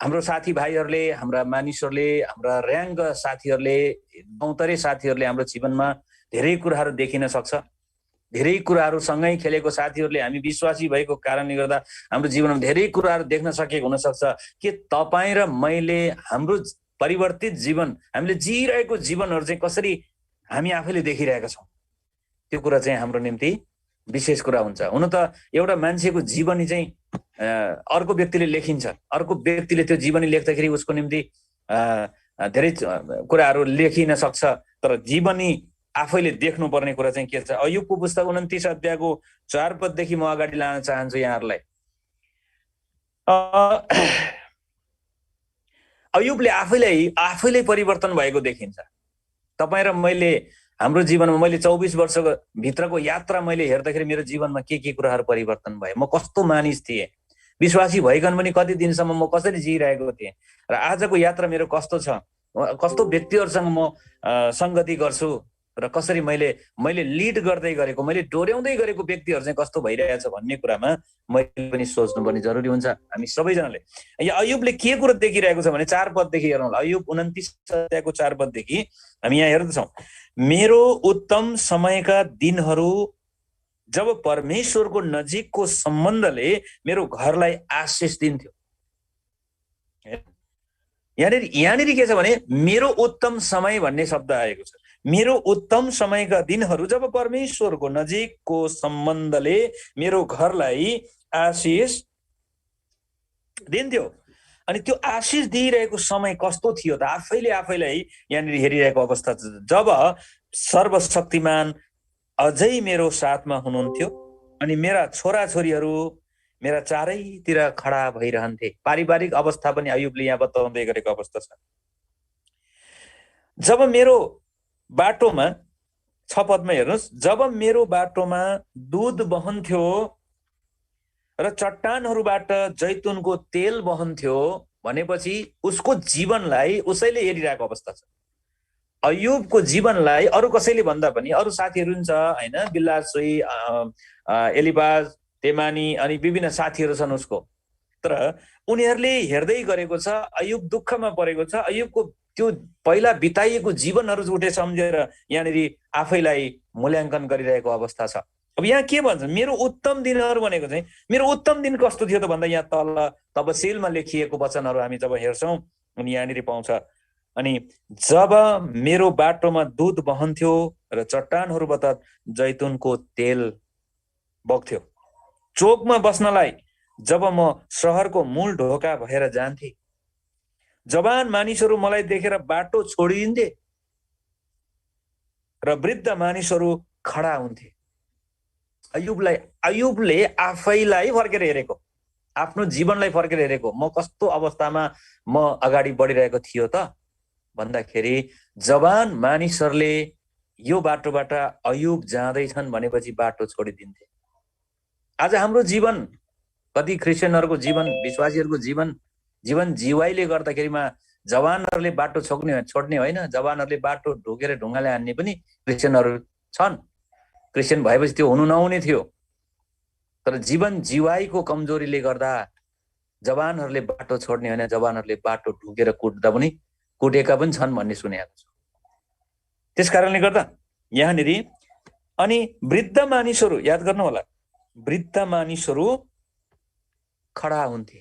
हाम्रो साथीभाइहरूले, हाम्रा मानिसहरूले, हाम्रा र्याङ्क साथीहरूले, गौतरे साथीहरूले हाम्रो जीवनमा धेरै कुराहरू देखिन सक्छ। धेरै कुराहरू सँगै खेलेको साथीहरूले, हामी विश्वासी भएको कारणले गर्दा हाम्रो जीवनमा धेरै कुराहरू देख्न सकेको हुनसक्छ। के तपाईँ र मैले हाम्रो परिवर्तित जीवन, हामीले जिइरहेको जीवनहरू चाहिँ कसरी हामी आफैले देखिरहेका छौँ, त्यो कुरा चाहिँ हाम्रो निम्ति विशेष कुरा हुन्छ। हुन त एउटा मान्छेको जीवनी चाहिँ अर्को व्यक्तिले लेखिन्छ, अर्को व्यक्तिले त्यो जीवनी लेख्दाखेरि उसको निम्ति धेरै कुराहरू लेखिन सक्छ, तर जीवनी आफैले देख्नुपर्ने कुरा चाहिँ के छ। अय्युबको पुस्तक 29 अध्यायको 4 पददेखि म अगाडि लान चाहन्छु यहाँहरूलाई। अयुबले आफैलाई परिवर्तन भएको देखिन्छ। तपाईँ र मैले हाम्रो जीवनमा मैले 24 वर्षको भित्रको यात्रा मैले हेर्दाखेरि मेरो जीवनमा के कुराहरू परिवर्तन भयो। म कस्तो मानिस थिएँ, विश्वासी भइकन पनि कति दिनसम्म म कसरी जिइरहेको थिएँ र आजको यात्रा मेरो कस्तो छ, कस्तो व्यक्तिहरूसँग म सङ्गति गर्छु र कसरी मैले लिड गर्दै गरेको, मैले डोर्याउँदै गरेको व्यक्तिहरू चाहिँ कस्तो भइरहेछ भन्ने कुरामा मैले पनि सोच्नुपर्ने जरुरी हुन्छ हामी सबैजनाले। यहाँ अयुबले के कुरो देखिरहेको छ भने 4 पददेखि हेरौँ। अयुब 29 अध्यायको 4 पददेखि हामी यहाँ हेर्दछौँ, मेरो उत्तम समयका दिनहरू जब परमेश्वरको नजिकको सम्बन्धले मेरो घरलाई आशिष दिन्थ्यो। यहाँनिर के छ भने मेरो उत्तम समय भन्ने शब्द आएको छ। मेरो उत्तम समयका दिनहरू जब परमेश्वरको नजिकको सम्बन्धले मेरो घरलाई आशिष दिन्थ्यो। अनि त्यो आशिष दिइरहेको समय कस्तो थियो त? आफैलाई यहाँनिर हेरिरहेको अवस्था, जब सर्वशक्तिमान अझै मेरो साथमा हुनुहुन्थ्यो अनि मेरा छोराछोरीहरू मेरा चारैतिर खडा भइरहन्थे। पारिवारिक अवस्था पनि अयुबले यहाँ बताउँदै गरेको अवस्था छ। जब मेरो बाटोमा 6 पदमा हेर्नुहोस्, जब मेरो बाटोमा दुध बहन्थ्यो र चट्टानहरूबाट जैतुनको तेल बहन्थ्यो भनेपछि उसको जीवनलाई उसैले हेरिरहेको अवस्था छ। अयुबको जीवनलाई अरू कसैले भन्दा पनि अरू साथीहरू पनि छ हैन, बिल्लासोई, एलिबाज, तेमानी अनि विभिन्न साथीहरू छन् उसको, तर उनीहरूले हेर्दै गरेको छ अयुब दुःखमा परेको छ। अयुबको त्यो पहिला बिताइएको जीवनहरू उठे सम्झेर यहाँनिर आफैलाई मूल्याङ्कन गरिरहेको अवस्था छ। अब यहाँ के भन्छ, मेरो उत्तम दिनहरू भनेको चाहिँ मेरो उत्तम दिन कस्तो थियो त भन्दा यहाँ तल तबसीलमा लेखिएको वचनहरू हामी जब हेर्छौँ अनि यहाँनिर पाउँछ, अनि जब मेरो बाटोमा दुध बहन्थ्यो र चट्टानहरूबाट जैतुनको तेल बग्थ्यो, चोकमा बस्नलाई जब म सहरको मूल ढोका भएर जान्थे, जवान मानिसहरू मलाई देखेर बाटो छोडिदिन्थे र वृद्ध मानिसहरू खडा हुन्थे। अयुबले आफैलाई फर्केर हेरेको, आफ्नो जीवनलाई फर्केर हेरेको, म कस्तो अवस्थामा म अगाडि बढिरहेको थियो त भन्दाखेरि जवान मानिसहरूले यो बाटोबाट अयुब जाँदैछन् भनेपछि बाटो छोडिदिन्थे। आज हाम्रो जीवन, कति क्रिस्चियनहरूको जीवन, विश्वासीहरूको जीवन जीवाइले गर्दाखेरिमा जवानहरूले बाटो छोड्ने होइन, जवानहरूले बाटो ढोकेर ढुङ्गाले हान्ने पनि क्रिस्चियनहरू छन्। क्रिस्चियन भएपछि त्यो हुनु नहुने थियो, तर जीवन जीवाइको कमजोरीले गर्दा जवानहरूले बाटो छोड्ने होइन, जवानहरूले बाटो ढुकेर कुटेका पनि छन् भन्ने सुनेको छु। त्यस कारणले गर्दा यहाँनिर अनि वृद्ध मानिसहरू, याद गर्नु होला, वृद्ध मानिसहरू खडा हुन्थे।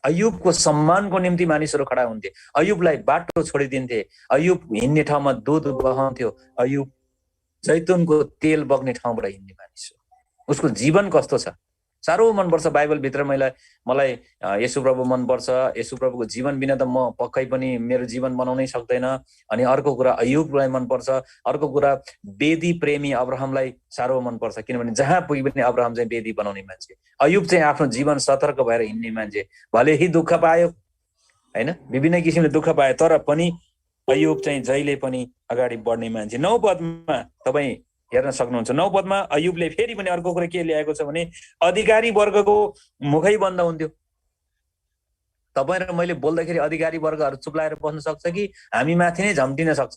अयुबको सम्मानको निम्ति मानिसहरू खडा हुन्थे, अयुबलाई बाटो छोडिदिन्थे। अयुब हिँड्ने ठाउँमा दुध बहन्थ्यो, अयुब जैतुनको तेल बग्ने ठाउँबाट हिँड्ने मानिस हो। उसको जीवन कस्तो छ? साह्रो मनपर्छ बाइबलभित्र मलाई येशू प्रभु मनपर्छ। येशू प्रभुको जीवन बिना त म पक्कै पनि मेरो जीवन बनाउनै सक्दैन। अनि अर्को कुरा अयुबलाई मनपर्छ, अर्को कुरा वेदी प्रेमी अब्राहमलाई साह्रो मनपर्छ, किनभने जहाँ पुगे पनि अब्राहम चाहिँ वेदी बनाउने मान्छे, अयुब चाहिँ आफ्नो जीवन सतर्क भएर हिँड्ने मान्छे। भले ही दुःख पायो होइन, विभिन्न किसिमले दुःख पायो, तर पनि अयुब चाहिँ जहिले पनि अगाडि बढ्ने मान्छे। 9 पदमा तपाईँ हेर्न सक्नुहुन्छ। 9 पदमा अयुबले फेरि पनि अर्को कुरा के ल्याएको छ भने अधिकारी वर्गको मुखै बन्द हुन्थ्यो। तपाईँ र मैले बोल्दाखेरि अधिकारी वर्गहरू चुप्लाएर बस्न सक्छ कि हामी माथि नै झम्टिन सक्छ।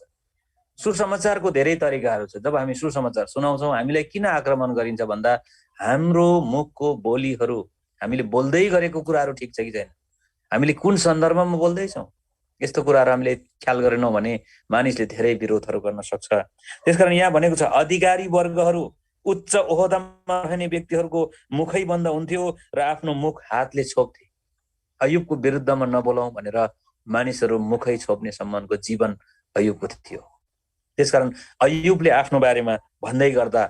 सुसमाचारको धेरै तरिकाहरू छ। जब हामी सुसमाचार सुनाउँछौँ हामीलाई किन आक्रमण गरिन्छ भन्दा हाम्रो मुखको बोलीहरू, हामीले बोल्दै गरेको कुराहरू ठिक छ कि छैन, हामीले कुन सन्दर्भमा बोल्दैछौँ, यस्तो कुराहरू हामीले ख्याल गरेनौँ भने मानिसले धेरै विरोधहरू गर्न सक्छ। त्यसकारण यहाँ भनेको छ अधिकारी वर्गहरू, उच्च ओहदामा रहने व्यक्तिहरूको मुखै बन्द हुन्थ्यो र आफ्नो मुख हातले छोप्थे। अयुबको विरुद्धमा नबोलाउँ भनेर मानिसहरू मुखै छोप्ने सम्मानको जीवन अयुबको थियो। त्यसकारण अयुबले आफ्नो बारेमा भन्दै गर्दा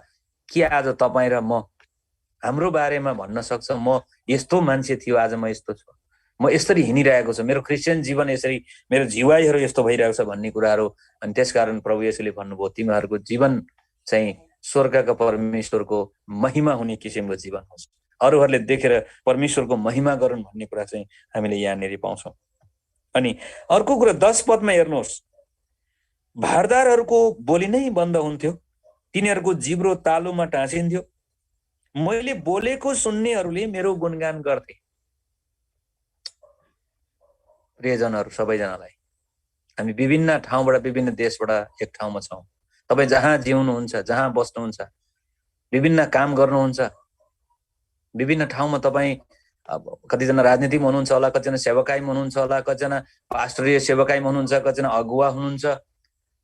के आज तपाईँ र म हाम्रो बारेमा भन्न सक्छ, म यस्तो मान्छे थियो, आज म यस्तो छु, म यसरी हिँडिरहेको छु, मेरो क्रिस्चियन जीवन यसरी, मेरो जीवाइहरू यस्तो भइरहेको छ भन्ने कुराहरू। अनि त्यसकारण प्रभु येशूले भन्नुभयो तिमीहरूको जीवन चाहिँ स्वर्गका परमेश्वरको महिमा हुने किसिमको जीवन होस्, अरूहरूले देखेर परमेश्वरको महिमा गरून् भन्ने कुरा चाहिँ हामीले यहाँनिर पाउँछौँ। अनि अर्को कुरा 10 पदमा हेर्नुहोस्, भारदारहरूको बोली नै बन्द हुन्थ्यो, तिनीहरूको जिब्रो तालुमा टाँसिन्थ्यो, मैले बोलेको सुन्नेहरूले मेरो गुणगान गर्थे। प्रियजनहरू सबैजनालाई, हामी विभिन्न ठाउँबाट विभिन्न देशबाट एक ठाउँमा छौँ। तपाईँ जहाँ जिउनुहुन्छ, जहाँ बस्नुहुन्छ, विभिन्न काम गर्नुहुन्छ, विभिन्न ठाउँमा तपाईँ कतिजना राजनीतिमा हुनुहुन्छ होला, कतिजना सेवकाईमा हुनुहुन्छ होला, कतिजना पास्टरीय सेवकाईमा हुनुहुन्छ, कतिजना अगुवा हुनुहुन्छ।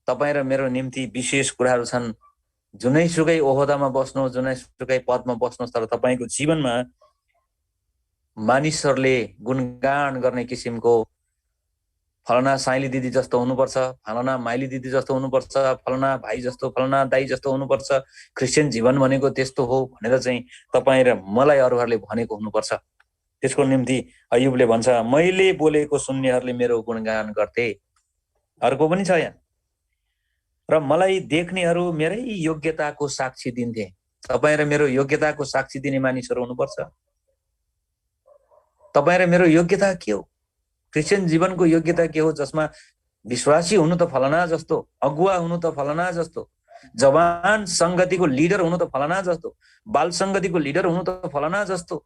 तपाईँ र मेरो निम्ति विशेष कुराहरू छन्। जुनैसुकै ओहदामा बस्नुहोस्, जुनैसुकै पदमा बस्नुहोस्, तर तपाईँको जीवनमा मानिसहरूले गुणगान गर्ने किसिमको फलना साइली दिदी जस्तो हुनुपर्छ, फलना माइली दिदी जस्तो हुनुपर्छ, फलना भाइ जस्तो, फलना दाई जस्तो हुनुपर्छ, क्रिस्चियन जीवन भनेको त्यस्तो हो भनेर चाहिँ तपाईँ र मलाई अरूहरूले भनेको हुनुपर्छ। त्यसको निम्ति अयुबले भन्छ, मैले बोलेको सुन्नेहरूले मेरो गुणगान गर्थे। अर्को पनि छ यहाँ, र मलाई देख्नेहरू मेरै योग्यताको साक्षी दिन्थे। तपाईँ र मेरो योग्यताको साक्षी दिने मानिसहरू हुनुपर्छ। तपाईँ र मेरो योग्यता के हो? क्रिस्चियन जीवनको योग्यता के हो? जसमा विश्वासी हुनु त फलना जस्तो, अगुवा हुनु त फलना जस्तो, जवान संगतिको लिडर हुनु त फलना जस्तो, बाल संगतिको लिडर हुनु त फलना जस्तो।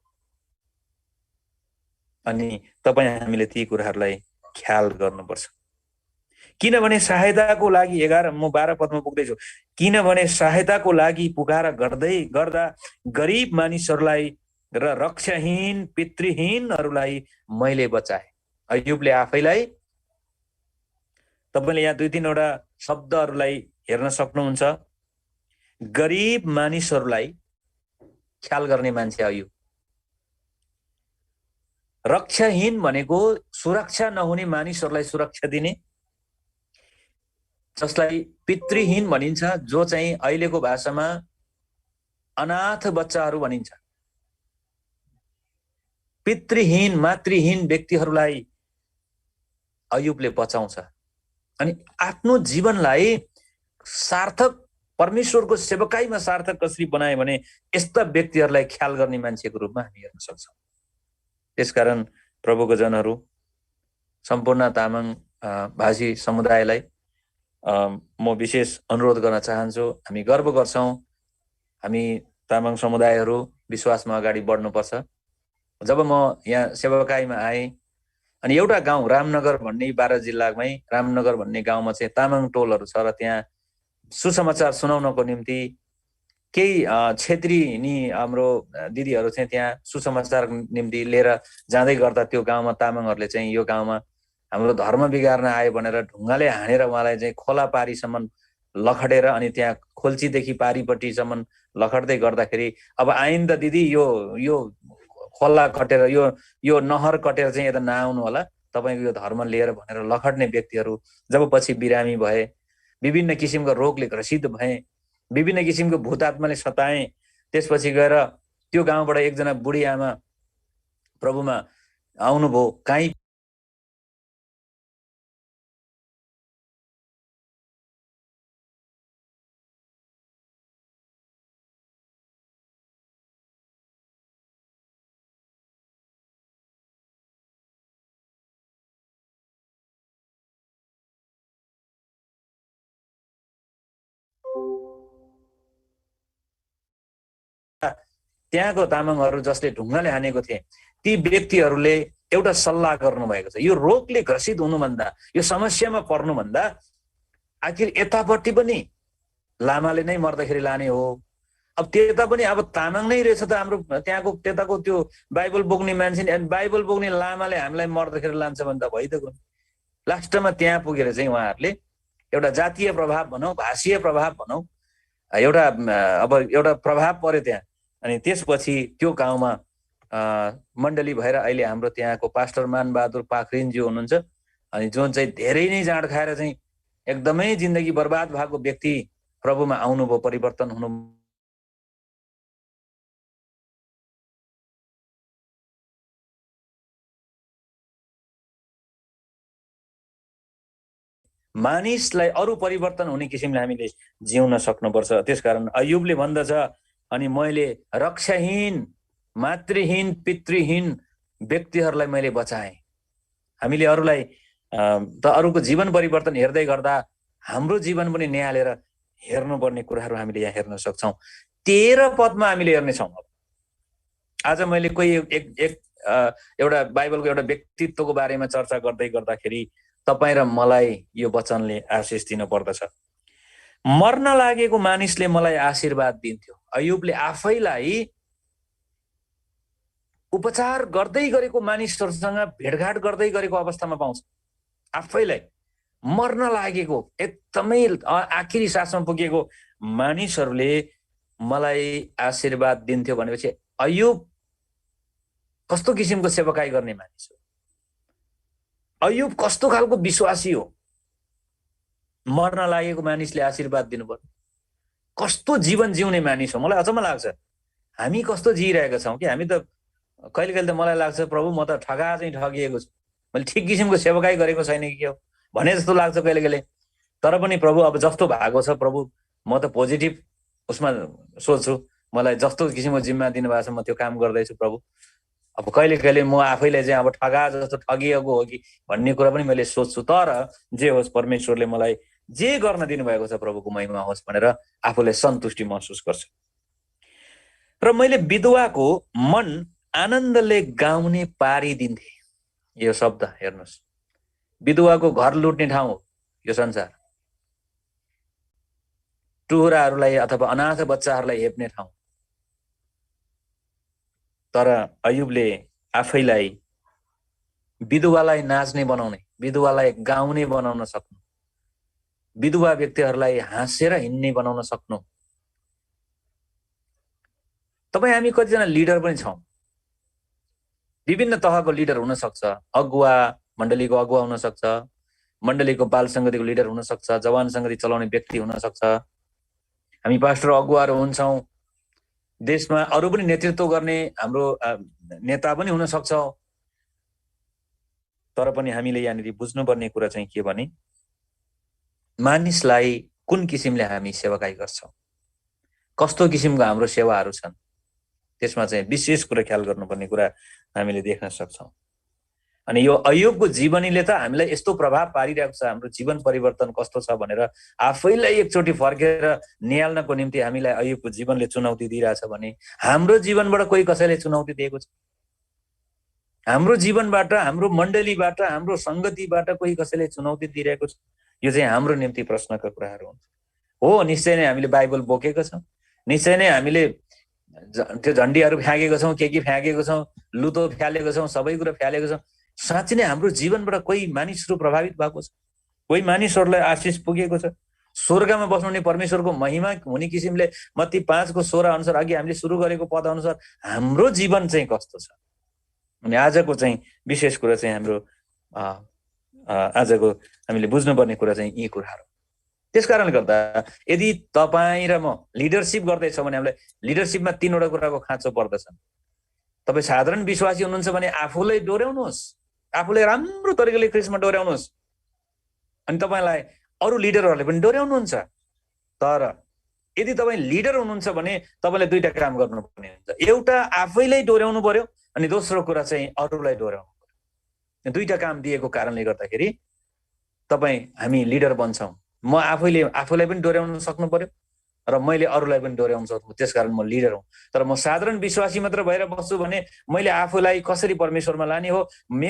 अनि तपाईँ हामीले ती कुराहरूलाई ख्याल गर्नुपर्छ। किनभने सहायताको लागि 11 म 12 पदमा पुग्दैछु। किनभने सहायताको लागि पुकार गर्दा गरिब मानिसहरूलाई र रक्षाहीन पितृहीनहरूलाई मैले बचाए। अयुबले आफैलाई, तपाईले यहाँ 2-3वटा शब्दहरूलाई हेर्न सक्नुहुन्छ। गरिब मानिसहरूलाई ख्याल गर्ने मान्छे अयुब। रक्षाहीन भनेको सुरक्षा नहुने मानिसहरूलाई सुरक्षा दिने, जसलाई पितृहीन भनिन्छ, जो चाहिँ अहिलेको भाषामा अनाथ बच्चाहरू भनिन्छ। पितृहीन मातृहीन व्यक्तिहरूलाई अयुबले बचाउँछ। अनि आफ्नो जीवनलाई सार्थक, परमेश्वरको सेवकाईमा सार्थक कसरी बनाए भने यस्ता व्यक्तिहरूलाई ख्याल गर्ने मान्छेको रूपमा हामी हेर्न सक्छौँ। त्यसकारण प्रभुको जनहरू, सम्पूर्ण तामाङ भाषी समुदायलाई म विशेष अनुरोध गर्न चाहन्छु। हामी गर्व गर्छौँ, हामी तामाङ समुदायहरू विश्वासमा अगाडि बढ्नुपर्छ। जब म यहाँ सेवकाईमा आएँ, अनि एउटा गाउँ रामनगर भन्ने, बारा जिल्लामै रामनगर भन्ने गाउँमा चाहिँ तामाङ टोलहरू छ, र त्यहाँ सुसमाचार सुनाउनको निम्ति केही क्षेत्री नि हाम्रो दिदीहरू चाहिँ त्यहाँ सुसमाचार निम्ति लिएर जाँदै गर्दा त्यो गाउँमा तामाङहरूले चाहिँ यो गाउँमा हाम्रो धर्म बिगार्न आयो भनेर ढुङ्गाले हानेर उहाँलाई चाहिँ खोला पारीसम्म लखडेर, अनि त्यहाँ खोल्चीदेखि पारीपट्टिसम्म लखड्दै गर्दाखेरि अब आइन्दा दिदी यो खोला कटेर, यो नहर कटेर चाहिँ यता नआउनु होला, तपाईँको यो धर्म लिएर भनेर लखड्ने व्यक्तिहरू जब पछि बिरामी भए, विभिन्न किसिमको रोगले ग्रसित भए, विभिन्न किसिमको भूत आत्माले सताए, त्यसपछि गएर त्यो गाउँबाट एकजना बुढी आमा प्रभुमा आउनुभयो। कहीँ त्यहाँको तामाङहरू जसले ढुङ्गाले हानेको थिए, ती व्यक्तिहरूले एउटा सल्लाह गर्नुभएको छ। यो रोगले ग्रसित हुनुभन्दा, यो समस्यामा पर्नुभन्दा आखिर यतापट्टि पनि लामाले नै मर्दाखेरि लाने हो, अब त्यता पनि अब तामाङ नै रहेछ त हाम्रो त्यहाँको, त्यताको त्यो बाइबल बोक्ने मान्छे, बाइबल बोक्ने लामाले हामीलाई मर्दाखेरि लान्छ भने त भइदिएको। लास्टमा त्यहाँ पुगेर चाहिँ उहाँहरूले एउटा जातीय प्रभाव भनौँ, भाषीय प्रभाव भनौँ, एउटा प्रभाव पर्यो त्यहाँ। अनि त्यसपछि त्यो गाउँमा मण्डली भएर अहिले हाम्रो त्यहाँको पास्टर मानबहादुर पाखरिनज्यू हुनुहुन्छ, अनि जुन चाहिँ धेरै नै जाँड खाएर चाहिँ एकदमै जिन्दगी बर्बाद भएको व्यक्ति प्रभुमा आउनुभयो, परिवर्तन हुनु। मानिसलाई अरू परिवर्तन हुने किसिमले हामीले जिउन सक्नुपर्छ। त्यसकारण अयुबले भन्दछ, अनि मैले रक्षाहीन मातृहीन पितृहीन व्यक्तिहरूलाई मैले बचाएँ। हामीले अरूलाई त अरूको जीवन परिवर्तन हेर्दै गर्दा हाम्रो जीवन पनि निहालेर हेर्नुपर्ने कुराहरू हामीले यहाँ हेर्न सक्छौँ। 13 पदमा हामीले हेर्नेछौँ। आज मैले कोही एउटा बाइबलको एउटा व्यक्तित्वको बारेमा चर्चा गर्दै गर्दाखेरि तपाईँ र मलाई यो वचनले आशिष दिन पर्दछ। मर्न लागेको मानिसले मलाई आशीर्वाद दिन्थ्यो। अयुबले आफैलाई उपचार गर्दै गरेको मानिसहरूसँग भेटघाट गर्दै गरेको अवस्थामा पाउँछ। आफैलाई मर्न लागेको एकदमै आखिरी सासमा पुगेको मानिसहरूले मलाई आशीर्वाद दिन्थ्यो भनेपछि अयुब कस्तो किसिमको सेवकाई गर्ने मानिस हो? अयुब कस्तो खालको विश्वासी हो? मर्न लागेको मानिसले आशीर्वाद दिनुपर्छ। कस्तो जीवन जिउने मानिस हो? मलाई अचम्म लाग्छ हामी कस्तो जिइरहेका छौँ कि हामी त कहिले कहिले त मलाई लाग्छ प्रभु म त ठगा चाहिँ ठगिएको छु, मैले ठिक किसिमको सेवकाई गरेको छैन कि के हो भने जस्तो लाग्छ कहिले कहिले। तर पनि प्रभु अब जस्तो भएको छ प्रभु म त पोजिटिभ उसमा सोच्छु, मलाई जस्तो किसिमको जिम्मा दिनुभएको छ म त्यो काम गर्दैछु प्रभु। अब कहिले कहिले म आफैलाई चाहिँ अब ठगा जस्तो ठगिएको हो कि भन्ने कुरा पनि मैले सोच्छु। तर जे होस् परमेश्वरले मलाई जे गर्न दिनुभएको छ प्रभुको महिमा होस् भनेर आफूलाई सन्तुष्टि महसुस गर्छु। र मैले विधवाको मन आनन्दले गाउने पारिदिन्थे। यो शब्द हेर्नुहोस्, विधवाको घर लुट्ने ठाउँ हो यो संसार, टुहुराहरूलाई अथवा अनाथ बच्चाहरूलाई हेप्ने ठाउँ। तर अयुबले आफैलाई विधवालाई नाच्ने बनाउने, विधवालाई गाउने बनाउन सक्नु, विधवा व्यक्तिहरूलाई हाँसेर हिँड्ने बनाउन सक्नु। तपाईँ हामी कतिजना लिडर पनि छौँ, विभिन्न तहको लिडर हुन सक्छ, अगुवा मण्डलीको अगुवा हुन सक्छ, मण्डलीको बाल सङ्गतिको लिडर हुन सक्छ, जवान सङ्गति चलाउने व्यक्ति हुन सक्छ, हामी पास्टर अगुवाहरू हुन्छौँ, देशमा अरू पनि नेतृत्व गर्ने हाम्रो नेता पनि हुन सक्छौँ। तर पनि हामीले यहाँनिर बुझ्नुपर्ने कुरा चाहिँ के भने मानिसलाई कुन किसिमले हामी सेवाकाई गर्छौँ, कस्तो किसिमको हाम्रो सेवाहरू छन्, त्यसमा चाहिँ विशेष कुरा ख्याल गर्नुपर्ने कुरा हामीले देख्न सक्छौँ। अनि यो अयुबको जीवनीले त हामीलाई यस्तो प्रभाव पारिरहेको छ, हाम्रो जीवन परिवर्तन कस्तो छ भनेर आफैलाई एकचोटि फर्केर निहाल्नको निम्ति हामीलाई अयुबको जीवनले चुनौती दिइरहेछ भने हाम्रो जीवनबाट कोही कसैले चुनौती दिएको छ? हाम्रो जीवनबाट, हाम्रो मण्डलीबाट, हाम्रो सङ्गतिबाट कोही कसैले चुनौती दिइरहेको छ? यो चाहिँ हाम्रो निम्ति प्रश्नका कुराहरू हुन्छ। हो, निश्चय नै हामीले बाइबल बोकेको छौँ, निश्चय नै हामीले त्यो झन्डीहरू फ्याँकेको छौँ, के फ्याँकेको छौँ, लुतो फ्यालेको छौँ, सबै कुरा फ्यालेको छौँ। साँच्चै नै हाम्रो जीवनबाट कोही मानिसहरू प्रभावित भएको छ, कोही मानिसहरूलाई आशिष पुगेको छ, स्वर्गमा बस्नुहुने परमेश्वरको महिमा हुने किसिमले मत्ती 5को 16 अनुसार अघि हामीले सुरु गरेको पद अनुसार हाम्रो जीवन चाहिँ कस्तो छ? अनि आजको चाहिँ विशेष कुरा चाहिँ हाम्रो आजको हामीले बुझ्नुपर्ने कुरा चाहिँ यी कुराहरू। त्यस कारणले गर्दा यदि तपाईँ र म लिडरसिप गर्दैछौँ भने हामीलाई लिडरसिपमा 3वटा कुराको खाँचो पर्दछ। तपाईँ साधारण विश्वासी हुनुहुन्छ भने आफूलाई डोर्याउनुहोस्, आफूलाई राम्रो तरिकाले ख्रिस्टमा डोर्याउनुहोस्, अनि तपाईँलाई अरू लिडरहरूले पनि डोर्याउनुहुन्छ। तर यदि तपाईँ लिडर हुनुहुन्छ भने तपाईँले 2टा काम गर्नुपर्ने हुन्छ। एउटा आफैलाई डोर्याउनु पर्यो, अनि दोस्रो कुरा चाहिँ अरूलाई डोर्याउनु पर्यो। 2टा काम दिएको कारणले गर्दाखेरि हामी लिडर बन्छौँ। म आफूलाई पनि डोर्याउन सक्नु पर्यो र मैले अरूलाई पनि डोर्याउन सक्नु, त्यसकारण म लिडर हुँ। तर म साधारण विश्वासी मात्र भएर बस्छु भने मैले आफूलाई कसरी परमेश्वरमा लाने हो, म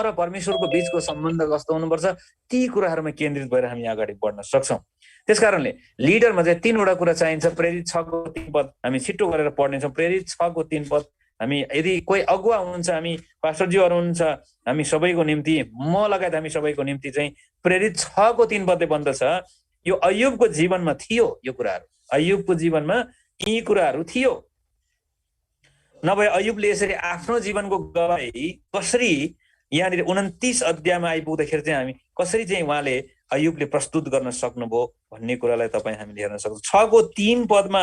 र परमेश्वरको बीचको सम्बन्ध कस्तो हुनुपर्छ, ती कुराहरूमा केन्द्रित भएर हामी अगाडि बढ्न सक्छौँ। त्यसकारणले लिडरमा चाहिँ 3वटा कुरा चाहिन्छ। प्रेरित 6को 3 पद हामी छिट्टो गरेर पढ्नेछौँ। प्रेरित 6को 3 पद हामी यदि कोही अगुवा हुनुहुन्छ, हामी पास्टरज्यूहरू हुनुहुन्छ, हामी सबैको निम्ति, म लगायत हामी सबैको निम्ति चाहिँ प्रेरित 6को 3 पदले भन्दछ यो अयुबको जीवनमा थियो, यो कुराहरू अयुबको जीवनमा यी कुराहरू थियो। नभए अयुबले यसरी आफ्नो जीवनको गवाही कसरी यहाँनिर 29 अध्यायमा आइपुग्दाखेरि चाहिँ हामी कसरी चाहिँ उहाँले अयुबले प्रस्तुत गर्न सक्नुभयो भन्ने कुरालाई तपाईँ हामीले हेर्न सक्छौँ। 6को 3 पदमा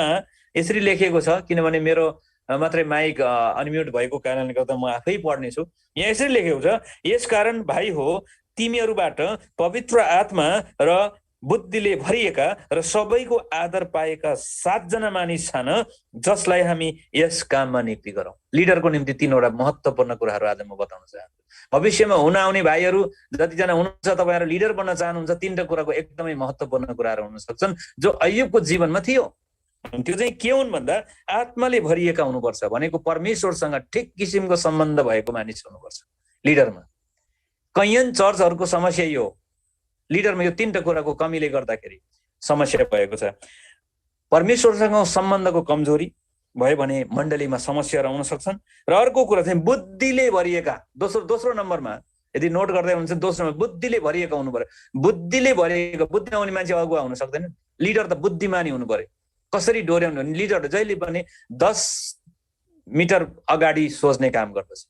यसरी लेखेको छ, किनभने मेरो मात्रै माइक अनम्युट भएको कारणले गर्दा म आफै पढ्नेछु। यहाँ यसरी लेखेको छ, यसकारण भाइ हो तिमीहरूबाट पवित्र आत्मा र बुद्धिले भरिएका र सबैको आदर पाएका 7 जना मानिस छन् जसलाई हामी यस काममा नियुक्ति गरौँ। लिडरको निम्ति 3वटा महत्त्वपूर्ण कुराहरू आज म बताउन चाहन्छु। भविष्यमा हुन आउने भाइहरू जतिजना हुनुहुन्छ, तपाईँहरू लिडर बन्न चाहनुहुन्छ, 3टा कुराको एकदमै महत्त्वपूर्ण कुराहरू हुन सक्छन् जो अय्युबको जीवनमा थियो। त्यो चाहिँ के हुन् भन्दा आत्माले भरिएका हुनुपर्छ भनेको परमेश्वरसँग ठिक किसिमको सम्बन्ध भएको मानिस हुनुपर्छ लिडरमा। कैयन चर्चहरूको समस्या यो लिडरमा यो 3टा कुराको कमीले गर्दाखेरि समस्या भएको छ। परमेश्वरसँग सम्बन्धको कमजोरी भयो भने मण्डलीमा समस्याहरू आउन सक्छन्। र अर्को कुरा चाहिँ बुद्धिले भरिएका, दोस्रो नम्बरमा यदि नोट गर्दै हुनुहुन्छ, दोस्रो नम्बर बुद्धिले भरिएका हुनु पर्यो। बुद्धिले भरिएका, बुद्धि आउने मान्छे अगुवा हुन सक्दैन। लिडर त बुद्धिमानी हुनु पर्यो। कसरी डोर्याउनु भने लिडर जहिले पनि 10 मिटर अगाडि सोच्ने काम गर्दछ।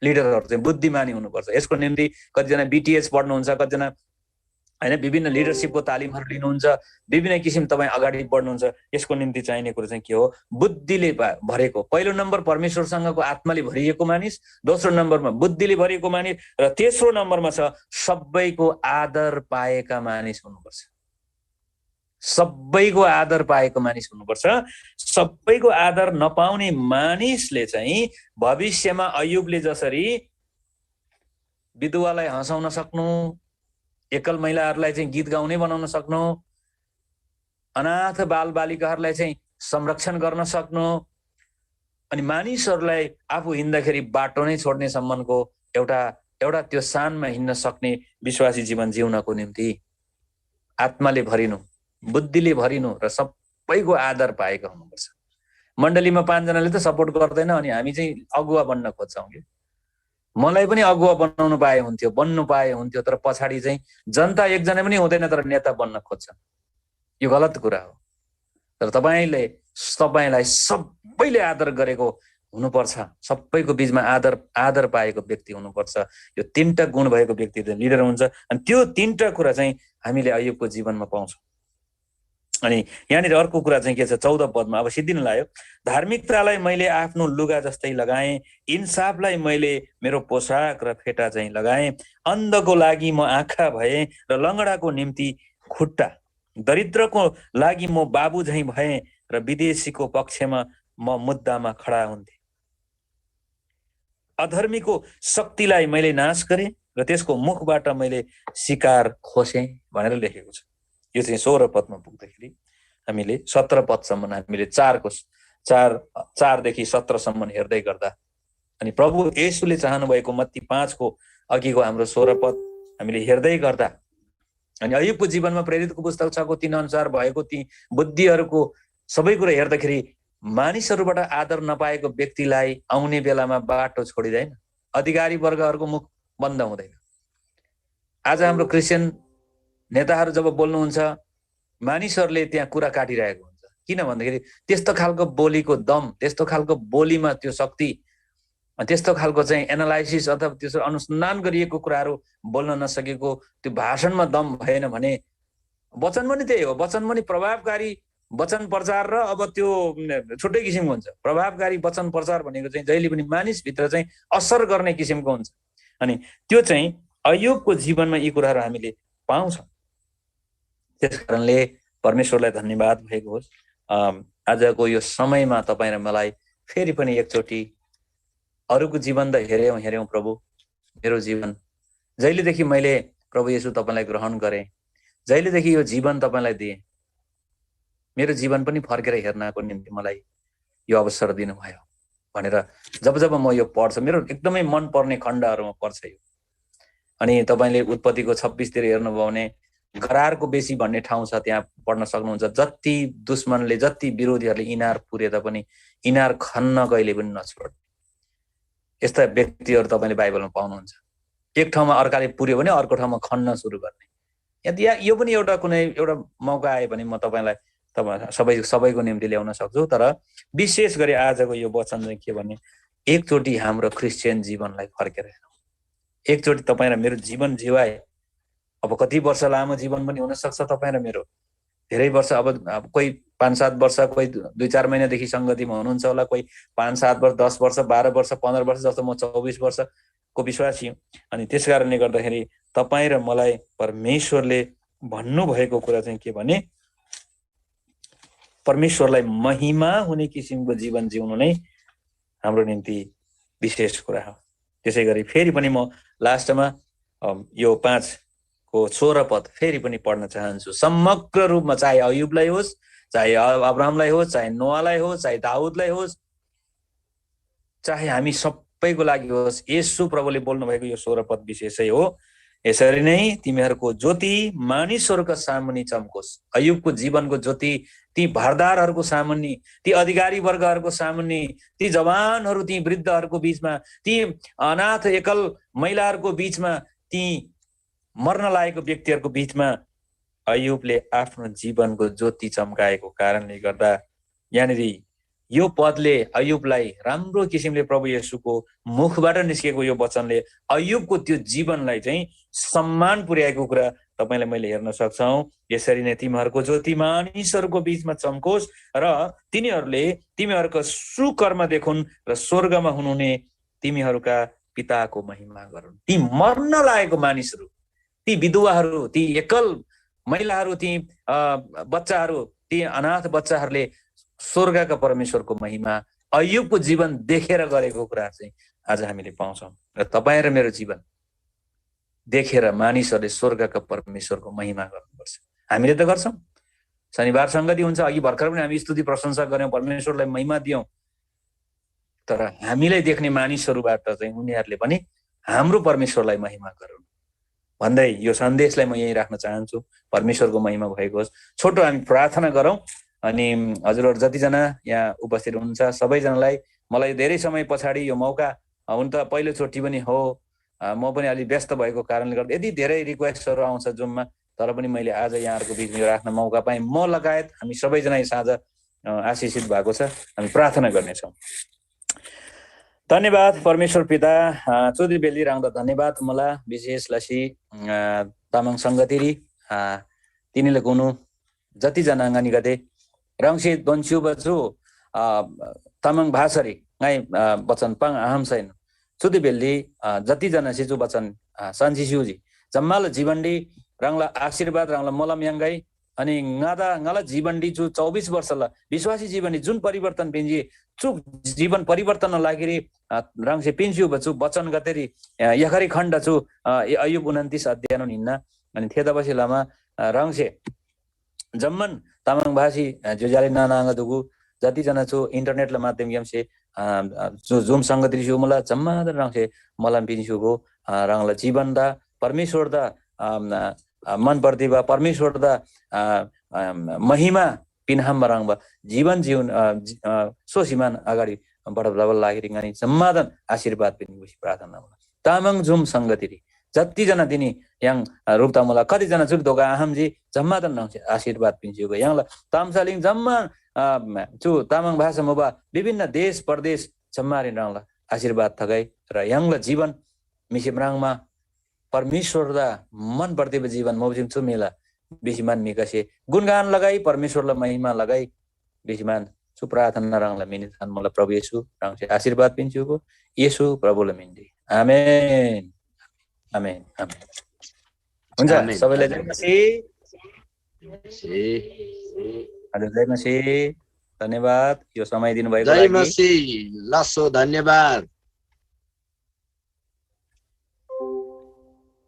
लिडरहरू चाहिँ बुद्धिमानी हुनुपर्छ। यसको निम्ति कतिजना BTS पढ्नुहुन्छ, कतिजना हैन विभिन्न लिडरशिपको तालिमहरू लिनुहुन्छ, विभिन्न किसिम तपाईँ अगाडि बढ्नुहुन्छ। यसको निम्ति चाहिने कुरा चाहिँ के हो? बुद्धिले भरेको। पहिलो नम्बर परमेश्वरसँगको आत्माले भरिएको मानिस, दोस्रो नम्बरमा बुद्धिले भरिएको मानिस, र तेस्रो नम्बरमा छ सबैको आदर पाएका मानिस हुनुपर्छ। सबैको आदर पाएको मानिस हुनुपर्छ। सबैको आदर नपाउने मानिसले चाहिँ भविष्यमा अय्युबले जसरी विधवालाई हँसाउन सक्नु, एकल महिलाहरूलाई चाहिँ गीत गाउने बनाउन सक्नु, अनाथ बालबालिकाहरूलाई चाहिँ संरक्षण गर्न सक्नु, अनि मानिसहरूलाई आफू हिँड्दाखेरि बाटो नै छोड्ने सम्मको एउटा त्यो सानमा हिँड्न सक्ने विश्वासी जीवन जिउनको निम्ति आत्माले भरिनु, बुद्धिले भरिनु र सबैको आदर पाएका हुनुपर्छ। मण्डलीमा 5 जनाले त सपोर्ट गर्दैन अनि हामी चाहिँ अगुवा बन्न खोज्छौँ कि मलाई पनि अगुवा बनाउनु पाए हुन्थ्यो, बन्नु पाए हुन्थ्यो, तर पछाडि चाहिँ जनता एकजना पनि हुँदैन तर नेता बन्न खोज्छ। यो गलत कुरा हो। तर तपाईँलाई सबैले आदर गरेको हुनुपर्छ। सबैको बीचमा आदर पाएको व्यक्ति हुनुपर्छ। यो 3टा गुण भएको व्यक्ति त लिडर हुन्छ। अनि त्यो 3टा कुरा चाहिँ हामीले अय्युबको जीवनमा पाउँछौँ। अनि यहाँनिर अर्को कुरा चाहिँ के छ 14 पदमा, अब सिद्धिन लाग्यो। धार्मिकतालाई मैले आफ्नो लुगा जस्तै लगाएँ, इन्साफलाई मैले मेरो पोसाक र फेटा चाहिँ लगाएँ, अन्धको लागि म आँखा भएँ र लङ्गडाको निम्ति खुट्टा, दरिद्रको लागि म बाबु झैँ भएँ र विदेशीको पक्षमा म मुद्दामा खडा हुन्थेँ। अधर्मीको शक्तिलाई मैले नाश गरेँ र त्यसको मुखबाट मैले शिकार खोसेँ भनेर लेखेको छ। यो चाहिँ 16 पदमा पुग्दाखेरि हामीले 17 पदसम्म हामीले 4 देखि 17 सम्म हेर्दै गर्दा अनि प्रभु येशूले चाहनु भएको मत्ती 5 को अघिको हाम्रो 16 पद हामीले हेर्दै गर्दा अनि अय्युबको जीवनमा प्रेरितको पुस्तक 6 को 3 अनुसार भएको ती बुद्धिहरूको सबै कुरा हेर्दाखेरि मानिसहरूबाट आदर नपाएको व्यक्तिलाई आउने बेलामा बाटो छोडिँदैन, अधिकारी वर्गहरूको मुख बन्द हुँदैन। आज हाम्रो क्रिस्चियन नेताहरू जब बोल्नुहुन्छ मानिसहरूले त्यहाँ कुरा काटिरहेको हुन्छ। किन भन्दाखेरि त्यस्तो खालको बोलीको दम, त्यस्तो खालको बोलीमा त्यो शक्ति, त्यस्तो खालको चाहिँ एनालाइसिस अथवा त्यसो अनुसन्धान गरिएको कुराहरू बोल्न नसकेको त्यो भाषणमा दम भएन भने वचन पनि त्यही हो। वचन पनि प्रभावकारी वचन प्रचार र अब त्यो छुट्टै किसिमको हुन्छ। प्रभावकारी वचन प्रचार भनेको चाहिँ जहिले पनि मानिसभित्र चाहिँ असर गर्ने किसिमको हुन्छ। अनि त्यो चाहिँ अय्युबको जीवनमा यी कुराहरू हामीले पाउँछौँ। त्यस कारणले परमेश्वरलाई धन्यवाद भएको होस्। आजको यो समयमा तपाईँ र मलाई फेरि पनि एकचोटि अरूको जीवन त हेऱ्यौँ प्रभु, मेरो जीवन जहिलेदेखि मैले प्रभु येशू तपाईँलाई ग्रहण गरेँ, जहिलेदेखि यो जीवन तपाईँलाई दिएँ, मेरो जीवन पनि फर्केर हेर्नको निम्ति मलाई यो अवसर दिनुभयो भनेर जब म यो पढ्छु मेरो एकदमै मन पर्ने खण्डहरूमा पर्छ यो। अनि तपाईँले उत्पत्तिको 26 तिर हेर्नुभयो भने गरारको बेसी भन्ने ठाउँ छ, त्यहाँ पढ्न सक्नुहुन्छ। जति दुश्मनले, जति विरोधीहरूले इनार पुरे तापनि इनार खन्न कहिले पनि नछोड्ने यस्ता व्यक्तिहरू तपाईँले बाइबलमा पाउनुहुन्छ। एक ठाउँमा अर्काले पुर्यो भने अर्को ठाउँमा खन्न सुरु गर्ने। यदि यो पनि एउटा मौका आयो भने म तपाईँ सबैको निम्ति ल्याउन सक्छु। तर विशेष गरी आजको यो वचन चाहिँ के भने एकचोटि हाम्रो क्रिस्चियन जीवनलाई फर्केर हेरौँ। एकचोटि तपाईँ र मेरो जीवन जिवाए। अब कति वर्ष लामो जीवन पनि हुनसक्छ तपाईँ र मेरो, धेरै वर्ष, अब कोही 5-7 वर्ष, कोही 2-4 महिनादेखि सङ्गतिमा हुनुहुन्छ होला, कोही 5-7 वर्ष, 10 वर्ष, 12 वर्ष, 15 वर्ष, जस्तो म 24 वर्षको विश्वासी हुँ। अनि त्यस कारणले गर्दाखेरि तपाईँ र मलाई परमेश्वरले भन्नुभएको कुरा चाहिँ के भने परमेश्वरलाई महिमा हुने किसिमको जीवन जिउनु नै हाम्रो निम्ति विशेष कुरा हो। त्यसै गरी फेरि पनि म लास्टमा यो 5 को 16 पद फेरि पनि पढ्न चाहन्छु। समग्र रूपमा चाहे अयुबलाई होस्, चाहे अब्राहमलाई होस्, चाहे नोआलाई होस्, चाहे दाउदलाई होस्, चाहे हामी सबैको लागि होस्, येशू प्रभुले बोल्नु भएको यो 16 पद विशेषै हो। यसरी नै तिमीहरूको ज्योति मानिसहरूका सामुन्ने चम्कोस्। अयुबको जीवनको ज्योति ती भारदारहरूको सामुन्ने, ती अधिकारी वर्गहरूको सामुन्ने, ती जवानहरू, ती वृद्धहरूको बीचमा, ती अनाथ एकल महिलाहरूको बीचमा, ती मर्न लागेको व्यक्तिहरूको बीचमा अयुबले आफ्नो जीवनको ज्योति चम्काएको कारणले गर्दा यहाँनिर यो पदले अयुबलाई राम्रो किसिमले प्रभु येशूको मुखबाट निस्केको यो वचनले अयुबको त्यो जीवनलाई चाहिँ सम्मान पुर्याएको कुरा तपाईलाई मैले हेर्न सक्छौं। यसरी नै तिमीहरूको ज्योति मानिसहरूको बीचमा चम्कोस् र तिनीहरूले तिमीहरूको सुकर्म देखुन् र स्वर्गमा हुनुहुने तिमीहरूका पिताको महिमा गरून्। ती मर्न लागेको मानिसहरू, ती विधवाहरू, ती एकल महिलाहरू, ती बच्चाहरू, ती अनाथ बच्चाहरूले स्वर्गका परमेश्वरको महिमा अयुबको जीवन देखेर गरेको कुरा चाहिँ आज हामीले पाउँछौँ। र तपाईँ र मेरो जीवन देखेर मानिसहरूले स्वर्गका परमेश्वरको महिमा गर्नुपर्छ। हामीले त गर्छौँ, शनिबार संगति हुन्छ, अघि भर्खर पनि हामी स्तुति प्रशंसा गर्यौं, परमेश्वरलाई महिमा दियौं, तर हामीलाई देख्ने मानिसहरूबाट चाहिँ उनीहरूले पनि हाम्रो परमेश्वरलाई महिमा गरून् भन्दै यो सन्देशलाई म यही राख्न चाहन्छु। परमेश्वरको महिमा भएको होस्। छोटो हामी प्रार्थना गरौँ अनि हजुरहरू जतिजना यहाँ उपस्थित हुनुहुन्छ सबैजनालाई मलाई धेरै समय पछाडि यो मौका, हुन त पहिलोचोटि पनि हो, म पनि अलि व्यस्त भएको कारणले गर्दा यति धेरै रिक्वेस्टहरू आउँछ जुममा, तर पनि मैले आज यहाँहरूको बिचमा यो राख्न मौका पाएँ। म लगायत हामी सबैजना साझा आशिषित भएको छ। हामी प्रार्थना गर्नेछौँ। धन्यवाद परमेश्वर पिता, चोदी बेली राउँदा धन्यवाद मलाई विशेष लसी तामाङ संगतिरी तिनीले गुनु जतिजना अंगानी गते रंसी दोन्स्यु बचु तामाङ भाषरी गाई बचन पाङ आहाम छैन चुदी बेली जतिजना सिजु बचन सन्जी सिउजी जम्माल जीवनडी रंगला आशीर्वाद रंगला मलम यांगाई अनि ngala जीवनडी जो 24 वर्षला विश्वासी जीवनडी जुन परिवर्तन पिन्जी चुक जीवन परिवर्तन लागिरी रंगसे पिन्स्यु बचु वचन गतेरी यखरी खण्ड छु अयुब 29 अध्याय हिन्न अनि थेदाबसी लामा रंगसे जम्मन तामाङ भाषी जुजाले नानाङ दुगु जति जना छु इन्टरनेट ल माध्यम यमसे जो जुम संगति छु मला जम्मा रंगसे मलम पिन्स्युको रंगला जीवन दा परमेश्वर दा मन प्रतिभा परमेश्वर दा महिमा पिनहाम रंगबा जीवन जीवन सोसिमान अगाडि बढाउन लागि गनी सम्मादन आशीर्वाद पनि प्रार्थना तामाङ जुम संगति जति जना दिनी yang रूपता मला कति जना जुक दोगा आहामजी जम्मा त नहुन्छ आशीर्वाद पिन्छु यहाँला तामसालिङ जम्मा छु तामाङ भाषा मोबा विभिन्न देश प्रदेश जम्मारि नला आशीर्वाद थगाई र यहाँला जीवन मिसिमराङमा परमेश्वर दा मन प्रतिभा जीवन मोजिम छु मेला बिसिमान मिकसे गुणगान लगाई परमेश्वरलाई महिमा लगाई बिसिमान छु प्रार्थना रङला मिनि थान मलाई प्रभु येशू रङसे आशीर्वाद पिन्छु येशू प्रभुले मिन्दी आमेन आमेन आमेन हुन्छ सबैलाई जय मसीह हजुर जय मसीह धन्यवाद यो समय दिनुभएको लागि जय मसीह लासो धन्यवाद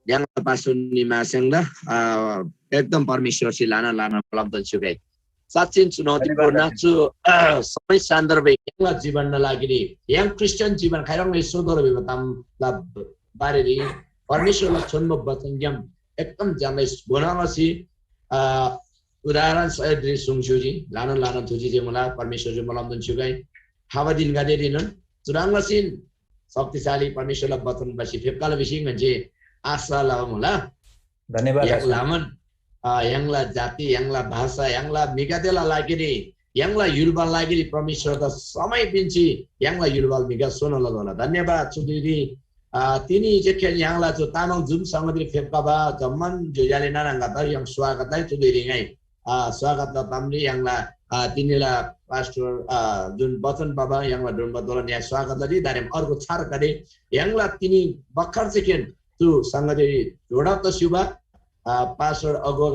yang pasun ni masang dah एकदम परमेश्वर से लाना उपलब्ध छुकै साच्चै चुनौतीपूर्ण छु सबै सन्दर्भ यङला जीवन लागि यङ क्रिस्चियन जीवन खाइरङ सोदर बेबताम ला बारेरी परमेश्वरलाई छोड्नु वचन ज्ञान एकदम जानै बनासी उदाहरण सहित सुङछुजी लाना थुजी जे मलाई परमेश्वर जे मलाई दन छुकै हावा दिन गाडे दिनन चुराङसिन शक्तिशाली परमेश्वरलाई वचन बसी फेपकाल बिसिङ भन्छे आशा लामला धन्यवाद लामन यङला जाति यङला भाषा यङला मिगातेला लागिरी यङला युलबाल लागिरी परमेश्वर द समय पिन्ची यङला युलबाल मिगा सोन लगला धन्यवाद सुदिरी तिनी जेखेल यङला जो तामाङ जुम संगति फेपकाबा जम्मन जोयाले नानांगा त यङ स्वागत नै सुदिरी नै स्वागत त तामली यङला तिनीला पास्टर जुन वचन बाबा यङला जुन बदलन या स्वागत लदी दारेम अर्को छार गरे यङला तिनी बखर second tu sangade joda to siuba pastor ago